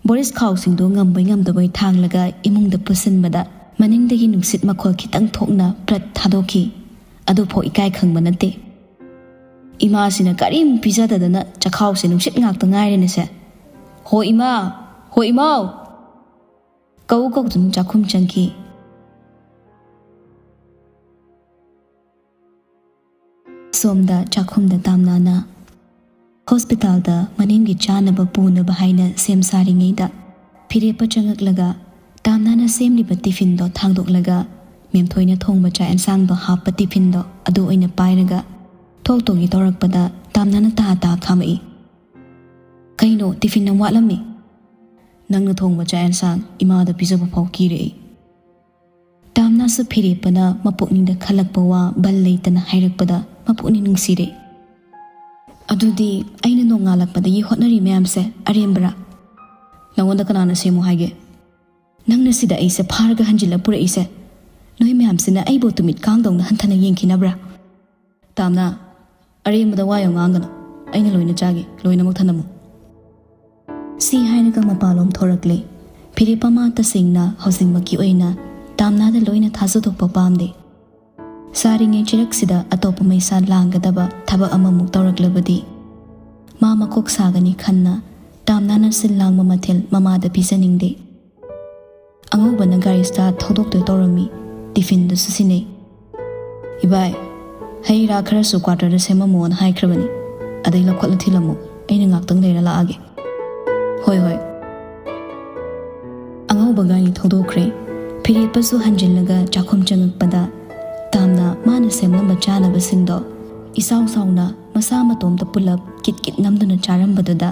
ꯕꯣꯔꯤꯁ ꯈꯥꯎꯁꯤꯡꯗꯨ ꯉꯝꯕꯣꯏ ꯉꯝꯗꯕꯣꯏ ꯊꯥꯡꯂꯒ ꯏꯃꯨꯡꯗ ꯄꯨꯁꯤꯟꯕꯗ ꯃꯅꯤꯡꯗꯒꯤ ꯅꯨꯡꯁꯤꯠ ꯃꯈꯣꯜ ꯈꯤꯇꯪ ꯊꯣꯛꯅ ꯄ꯭ꯔꯠ ꯊꯥꯗꯣꯛꯈꯤ꯫ ꯑꯗꯨꯐꯥꯎ ꯏꯀꯥꯏ ꯈꯪꯕ ꯅꯠꯇꯦ꯫ ꯏꯃꯥꯁꯤꯅ ꯀꯔꯤꯝ ꯄꯤꯖꯗꯗꯅ ꯆꯈꯥꯎꯁꯦ ꯅꯨꯡꯁꯤꯠ ꯉꯥꯛꯇ ꯉꯥꯏꯔꯦꯅꯦꯁꯦ꯫ "ꯍꯣ ꯏꯃꯥ! ꯍꯣ ꯏꯃꯥꯎ!" ꯀꯧ ꯀꯧꯗꯨꯅ ꯆꯥꯛꯈꯨꯝ ꯆꯪꯈꯤ꯫ ꯁꯣꯝꯗ ꯆꯥꯛꯈꯨꯝꯗ ꯇꯥꯝꯅꯥꯅ ꯍꯣꯁꯄꯤꯇꯥꯜꯗ ꯃꯅꯦꯝꯒꯤ ꯆꯥꯅꯕ ꯄꯨꯅꯕ ꯍꯥꯏꯅ ꯁꯦꯝ ꯁꯥꯔꯤꯉꯩꯗ ꯐꯤꯔꯦꯞꯄ ꯆꯪꯉꯛꯂꯒ ꯇꯥꯝꯅꯥꯅ ꯁꯦꯝꯂꯤꯕ ꯇꯤꯐꯤꯟꯗꯣ ꯊꯥꯡꯗꯣꯛꯂꯒ ꯃꯦꯝꯊꯣꯏꯅ ꯊꯣꯡꯕ ꯆꯥꯛ ꯑꯦꯟꯁꯥꯡꯗꯣ ꯍꯥꯞꯄ ꯇꯤꯐꯤꯟꯗꯣ ꯑꯗꯨ ꯑꯣꯏꯅ ꯄꯥꯏꯔꯒ ꯊꯣꯛꯇꯧꯒꯤ ꯇꯧꯔꯛꯄꯗ ꯇꯥꯝꯅꯥꯅ ꯇꯥ ꯇꯥ ꯈꯥꯝꯃꯛꯏ꯫ "ꯀꯩꯅꯣ, ꯇꯤꯐꯤꯟ ꯑꯃ ꯋꯥꯠꯂꯝꯃꯤ꯫ ꯅꯪꯅ ꯊꯣꯡꯕ ꯆꯥꯛ ꯑꯦꯟꯁꯥꯡ ꯏꯃꯥꯗ ꯄꯤꯖꯕ ꯐꯥꯎ ꯀꯤꯔꯦ ꯑꯩ꯫" ꯇꯥꯝꯅꯥꯁꯨ ꯐꯤꯔꯦꯞꯄꯅ ꯃꯄꯨꯛꯅꯤꯡꯗ ꯈꯜꯂꯛꯄ ꯋꯥ ꯕꯜ ꯂꯩꯇꯅ ꯍꯥꯏꯔꯛꯄꯗ ꯃꯄꯨꯛꯅꯤꯡ ꯅꯨꯡꯁꯤꯔꯦ꯫ "ꯑꯗꯨꯗꯤ ꯑꯩꯅ ꯅꯣꯡꯉꯥꯜꯂꯛꯄꯗꯒꯤ ꯍꯣꯠꯅꯔꯤ ꯃꯌꯥꯝꯁꯦ ꯑꯔꯦꯝꯕꯔꯥ? ꯅꯉꯣꯟꯗ ꯀꯅꯥꯅ ꯁꯦꯝꯃꯨ ꯍꯥꯏꯒꯦ? ꯅꯪꯅ ꯁꯤꯗ ꯑꯩꯁꯦ ꯐꯥꯔꯒ ꯍꯟꯖꯤꯜꯂ ꯄꯨꯔꯛꯏꯁꯦ, ꯅꯣꯏ ꯃꯌꯥꯝꯁꯤꯅ ꯑꯩꯕꯨ ꯇꯨꯃꯤꯠ ꯀꯥꯡꯗꯧꯅ ꯍꯟꯊꯅ ꯌꯦꯡꯈꯤꯅꯕ꯭ꯔꯥ? ꯇꯥꯝꯅꯥ, ꯑꯔꯦꯝꯕꯗ ꯋꯥ ꯌꯥꯝ ꯉꯥꯡꯒꯅꯨ꯫ ꯑꯩꯅ ꯂꯣꯏꯅ ꯆꯥꯒꯦ, ꯂꯣꯏꯅꯃꯛ ꯊꯅꯝꯃꯨ꯫" ꯁꯤ ꯍꯥꯏꯔꯒ ꯃꯄꯥꯟꯂꯣꯝ ꯊꯣꯔꯛꯂꯦ꯫ ꯐꯤꯔꯦꯞꯄ ꯃꯥ ꯇꯁꯦꯡꯅ ꯍꯧꯖꯤꯛꯃꯛꯀꯤ ꯑꯣꯏꯅ ꯇꯥꯝꯅꯥꯗ ꯂꯣꯏꯅ ꯊꯥꯖꯗꯣꯛꯄ ꯄꯥꯝꯗꯦ꯫ ꯁꯥꯔꯤꯉꯩ ꯆꯩꯔꯛꯁꯤꯗ ꯑꯇꯣꯞꯄ ꯃꯩꯁꯥ ꯂꯥꯡꯒꯗꯕ ꯊꯕꯛ ꯑꯃꯃꯨꯛ ꯇꯧꯔꯛꯂꯕꯗꯤ ꯃꯥ ꯃꯀꯣꯛ ꯁꯥꯒꯅꯤ ꯈꯟꯅ ꯇꯥꯝꯅꯥꯅ ꯁꯤꯜ ꯂꯥꯡꯕ ꯃꯊꯦꯜ ꯃꯃꯥꯗ ꯄꯤꯖꯅꯤꯡꯗꯦ꯫ ꯑꯉꯧꯕꯅ ꯒꯥꯔꯤ ꯁ꯭ꯇꯥꯔꯠ ꯊꯧꯗꯣꯛꯇꯣꯏ ꯇꯧꯔꯝꯃꯤ꯫ ꯇꯤꯐꯤꯟꯗꯨꯁꯨ ꯁꯤꯟꯅꯩ꯫ "ꯏꯕꯥꯏ, ꯍꯩ ꯔꯥ ꯈꯔꯁꯨ ꯀ꯭ꯋꯥꯇꯔꯗ ꯁꯦꯝꯃꯝꯃꯣꯅ ꯍꯥꯏꯈ꯭ꯔꯕꯅꯤ꯫ ꯑꯗꯩ ꯂꯧꯈꯠꯂ ꯊꯤꯜꯂꯝꯃꯣ꯫ ꯑꯩꯅ ꯉꯥꯛꯇꯪ ꯂꯩꯔ ꯂꯥꯛꯑꯒꯦ꯫" "ꯍꯣꯏ, ꯍꯣꯏ꯫" ꯑꯉꯧꯕ ꯒꯥꯔꯤ ꯊꯧꯗꯣꯛꯈ꯭ꯔꯦ꯫ ꯐꯤꯔꯦꯞꯄꯁꯨ ꯍꯟꯖꯤꯜꯂꯒ ꯆꯥꯛꯈꯨꯝ ꯆꯪꯉꯛꯄꯗ ꯇꯥꯝꯅ ꯃꯥꯅ ꯁꯦꯝꯂꯝꯕ ꯆꯥꯅꯕꯁꯤꯡꯗꯣ ꯏꯁꯥꯎ ꯁꯥꯎꯅ ꯃꯁꯥ ꯃꯇꯣꯝꯇ ꯄꯨꯂꯞ ꯀꯤꯠ ꯀꯤꯠ ꯅꯝꯗꯨꯅ ꯆꯥꯔꯝꯕꯗꯨꯗ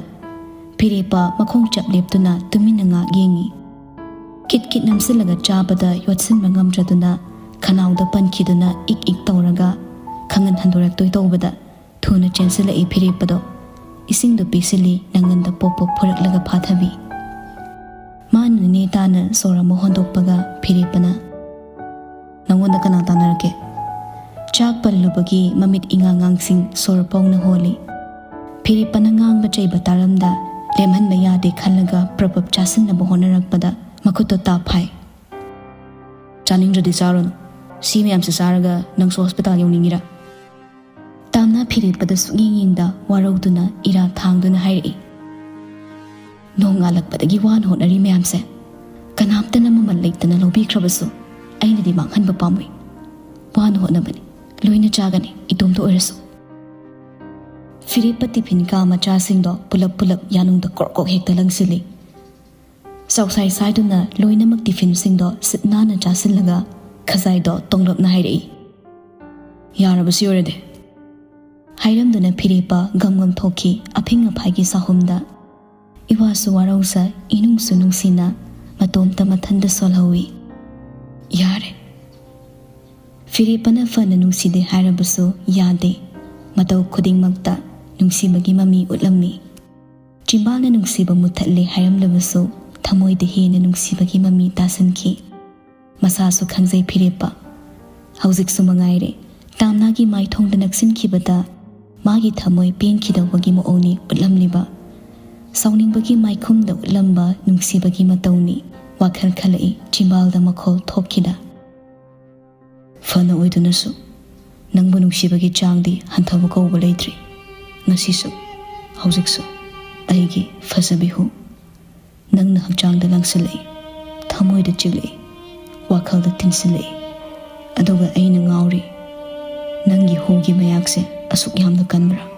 ꯐꯤꯔꯦꯞꯄ ꯃꯈꯣꯡ ꯆꯞ ꯂꯦꯞꯇꯨꯅ ꯇꯨꯃꯤꯟꯅ ꯉꯥꯛ ꯌꯦꯡꯉꯤ꯫ ꯀꯤꯠ ꯀꯤꯠ ꯅꯝꯁꯤꯜꯂꯒ ꯆꯥꯕꯗ ꯌꯣꯠꯁꯤꯟꯕ ꯉꯝꯗ꯭ꯔꯗꯨꯅ ꯈꯅꯥꯎꯗ ꯄꯟꯈꯤꯗꯨꯅ ꯏꯛ ꯏꯛ ꯇꯧꯔꯒ ꯈꯪꯍꯟ ꯍꯟꯗꯣꯔꯛꯇꯣꯏ ꯇꯧꯕꯗ ꯊꯨꯅ ꯆꯦꯟꯁꯤꯜꯂꯛꯏ ꯐꯤꯔꯦꯞꯄꯗꯣ꯫ ꯏꯁꯤꯡꯗꯣ ꯄꯤꯁꯤꯜꯂꯤ ꯅꯪꯒꯟꯗ ꯄꯣꯞ ꯄꯣꯞ ꯐꯨꯔꯛꯂꯒ ꯐꯥꯊꯕꯤ꯫ ꯃꯥꯅ ꯅꯦ ꯇꯥꯅ ꯁꯣꯔ ꯑꯃ ꯍꯣꯟꯗꯣꯛꯄꯒ ꯐꯤꯔꯦꯞꯄꯅ, "ꯅꯪꯉꯣꯟꯗ ꯀꯅꯥ ꯇꯥꯟꯅꯔꯛꯀꯦ?" ꯆꯥꯛ ꯄꯜꯂꯨꯕꯒꯤ ꯃꯃꯤꯠ ꯏꯉꯥꯡ ꯉꯥꯡꯁꯤꯡ ꯁꯣꯔ ꯄꯧꯅ ꯍꯣꯜꯂꯤ꯫ ꯐꯤꯔꯦꯞꯄꯅ ꯉꯥꯡꯕ ꯆꯩꯕ ꯇꯥꯔꯝꯗ ꯂꯦꯝꯍꯟꯕ ꯌꯥꯗꯦ ꯈꯜꯂꯒ ꯄ꯭ꯔꯞ ꯄ꯭ꯔꯞ ꯆꯥꯁꯤꯟꯅꯕ ꯍꯣꯠꯅꯔꯛꯄꯗ ꯃꯈꯨꯠꯇꯣ ꯇꯥꯞ ꯐꯥꯏ꯫ "ꯆꯥꯅꯤꯡꯗ꯭ꯔꯗꯤ ꯆꯥꯔꯨꯅꯨ꯫ ꯁꯤ ꯃꯌꯥꯝꯁꯦ ꯆꯥꯔꯒ ꯅꯪꯁꯨ ꯍꯣꯁꯄꯤꯇꯥꯜ ꯌꯧꯅꯤꯡꯉꯤꯔꯥ?" ꯇꯥꯝꯅ ꯐꯤꯔꯦꯞꯄꯗ ꯁꯨꯛꯌꯦꯡ ꯌꯦꯡꯗ ꯋꯥꯔꯧꯗꯨꯅ ꯏꯔꯥ ꯊꯥꯡꯗꯨꯅ ꯍꯥꯏꯔꯛꯏ꯫ "ꯅꯣꯡ ꯉꯥꯜꯂꯛꯄꯗꯒꯤ ꯋꯥꯅ ꯍꯣꯠꯅꯔꯤ ꯃꯌꯥꯝꯁꯦ ꯀꯅꯥꯝꯇꯅ ꯃꯃꯜ ꯂꯩꯇꯅ ꯂꯧꯕꯤꯈ꯭ꯔꯕꯁꯨ ꯑꯩꯅꯗꯤ ꯃꯥꯡꯍꯟꯕ ꯄꯥꯝꯃꯣꯏ꯫ ꯋꯥꯅ ꯍꯣꯠꯅꯕꯅꯤ, ꯂꯣꯏꯅ ꯆꯥꯒꯅꯤ, ꯏꯇꯣꯝꯇ ꯑꯣꯏꯔꯁꯨ꯫" ꯐꯤꯔꯦꯞꯄ ꯇꯤꯐꯤꯟ ꯀꯥ ꯃꯆꯥꯁꯤꯡꯗꯣ ꯄꯨꯂꯞ ꯄꯨꯂꯞ ꯌꯥꯅꯨꯡꯗ ꯀ꯭ꯔꯣꯛ ꯀ꯭ꯔꯣꯛ ꯍꯦꯛꯇ ꯂꯪꯁꯤꯜꯂꯤ꯫ ꯆꯥꯎꯁꯥꯏ ꯁꯥꯏꯗꯨꯅ ꯂꯣꯏꯅꯃꯛ ꯇꯤꯐꯤꯟꯁꯤꯡꯗꯣ ꯁꯤꯠ ꯅꯥꯟꯅ ꯆꯥꯁꯤꯜꯂꯒ ꯈꯖꯥꯏꯗꯣ ꯇꯣꯡꯂꯞꯅ ꯍꯥꯏꯔꯛꯏ, "ꯌꯥꯔꯕꯁꯤ ꯑꯣꯏꯔꯗꯤ?" ꯍꯥꯏꯔꯝꯗꯨꯅ ꯐꯤꯔꯦꯞꯄ ꯒꯝ ꯒꯝ ꯊꯣꯛꯈꯤ ꯑꯐꯤꯡ ꯑꯐꯥꯏꯒꯤ ꯆꯥꯍꯨꯝꯗ꯫ ꯏꯋꯥꯁꯨ ꯋꯥꯔꯧꯖ, ꯏꯅꯨꯡꯁꯨ ꯅꯨꯡꯁꯤꯅ ꯃꯇꯣꯝꯇ ꯃꯊꯟꯇ ꯁꯣꯜꯍꯧꯏ꯫ "ꯌꯥꯔꯦ꯫" ꯐꯤꯔꯦꯞꯄꯅ ꯐꯅ ꯅꯨꯡꯁꯤꯗꯦ ꯍꯥꯏꯔꯕꯁꯨ ꯌꯥꯗꯦ꯫ ꯃꯇꯧ ꯈꯨꯗꯤꯡꯃꯛꯇ ꯅꯨꯡꯁꯤꯕꯒꯤ ꯃꯃꯤ ꯎꯠꯂꯝꯃꯤ꯫ ꯆꯤꯝꯕꯥꯜꯅ ꯅꯨꯡꯁꯤꯕ ꯃꯨꯠꯊꯠꯂꯦ ꯍꯥꯏꯔꯝꯂꯕꯁꯨ ꯊꯃꯣꯏꯗ ꯍꯦꯟꯅ ꯅꯨꯡꯁꯤꯕꯒꯤ ꯃꯃꯤ ꯇꯥꯁꯤꯟꯈꯤ꯫ ꯃꯁꯥꯁꯨ ꯈꯪꯖꯩ ꯐꯤꯔꯦꯞꯄ꯫ ꯍꯧꯖꯤꯛꯁꯨ ꯃꯉꯥꯏꯔꯦ, ꯇꯥꯝꯅꯥꯒꯤ ꯃꯥꯏꯊꯣꯡꯗ ꯅꯛꯁꯤꯟꯈꯤꯕꯗ ꯃꯥꯒꯤ ꯊꯃꯣꯏ ꯄꯦꯟꯈꯤꯗꯧꯕꯒꯤ ꯃꯑꯣꯡꯅꯤ ꯎꯠꯂꯝꯂꯤꯕ꯫ ꯁꯥꯎꯅꯤꯡꯕꯒꯤ ꯃꯥꯏꯈꯨꯝꯗ ꯎꯠꯂꯝꯕ ꯅꯨꯡꯁꯤꯕꯒꯤ ꯃꯇꯧꯅꯤ꯫ ꯋꯥꯈꯜ ꯈꯜꯂꯛꯏ, ꯆꯤꯝꯕꯥꯜꯗ ꯃꯈꯣꯜ ꯊꯣꯛꯈꯤꯗ꯫ "ꯐꯅ ꯑꯣꯏꯗꯨꯅꯁꯨ ꯅꯪꯕꯨ ꯅꯨꯡꯁꯤꯕꯒꯤ ꯆꯥꯡꯗꯤ ꯍꯟꯊꯕ ꯀꯧꯕ ꯂꯩꯇ꯭ꯔꯤ꯫ ꯉꯁꯤꯁꯨ, ꯍꯧꯖꯤꯛꯁꯨ ꯑꯩꯒꯤ ꯐꯖꯕꯤ ꯍꯨ, ꯅꯪꯅ ꯍꯛꯆꯥꯡꯗ ꯂꯪꯁꯤꯜꯂꯛꯏ, ꯊꯃꯣꯏꯗ ꯆꯤꯛꯂꯛꯏ, ꯋꯥꯈꯜꯗ ꯊꯤꯟꯁꯤꯜꯂꯛꯏ꯫ ꯑꯗꯨꯒ ꯑꯩꯅ ꯉꯥꯎꯔꯤ, ꯅꯪꯒꯤ ꯍꯨꯒꯤ ꯃꯌꯥꯛꯁꯦ ꯑꯁꯨꯛ ꯌꯥꯝꯅ ꯀꯟꯕ꯭ꯔꯥ?"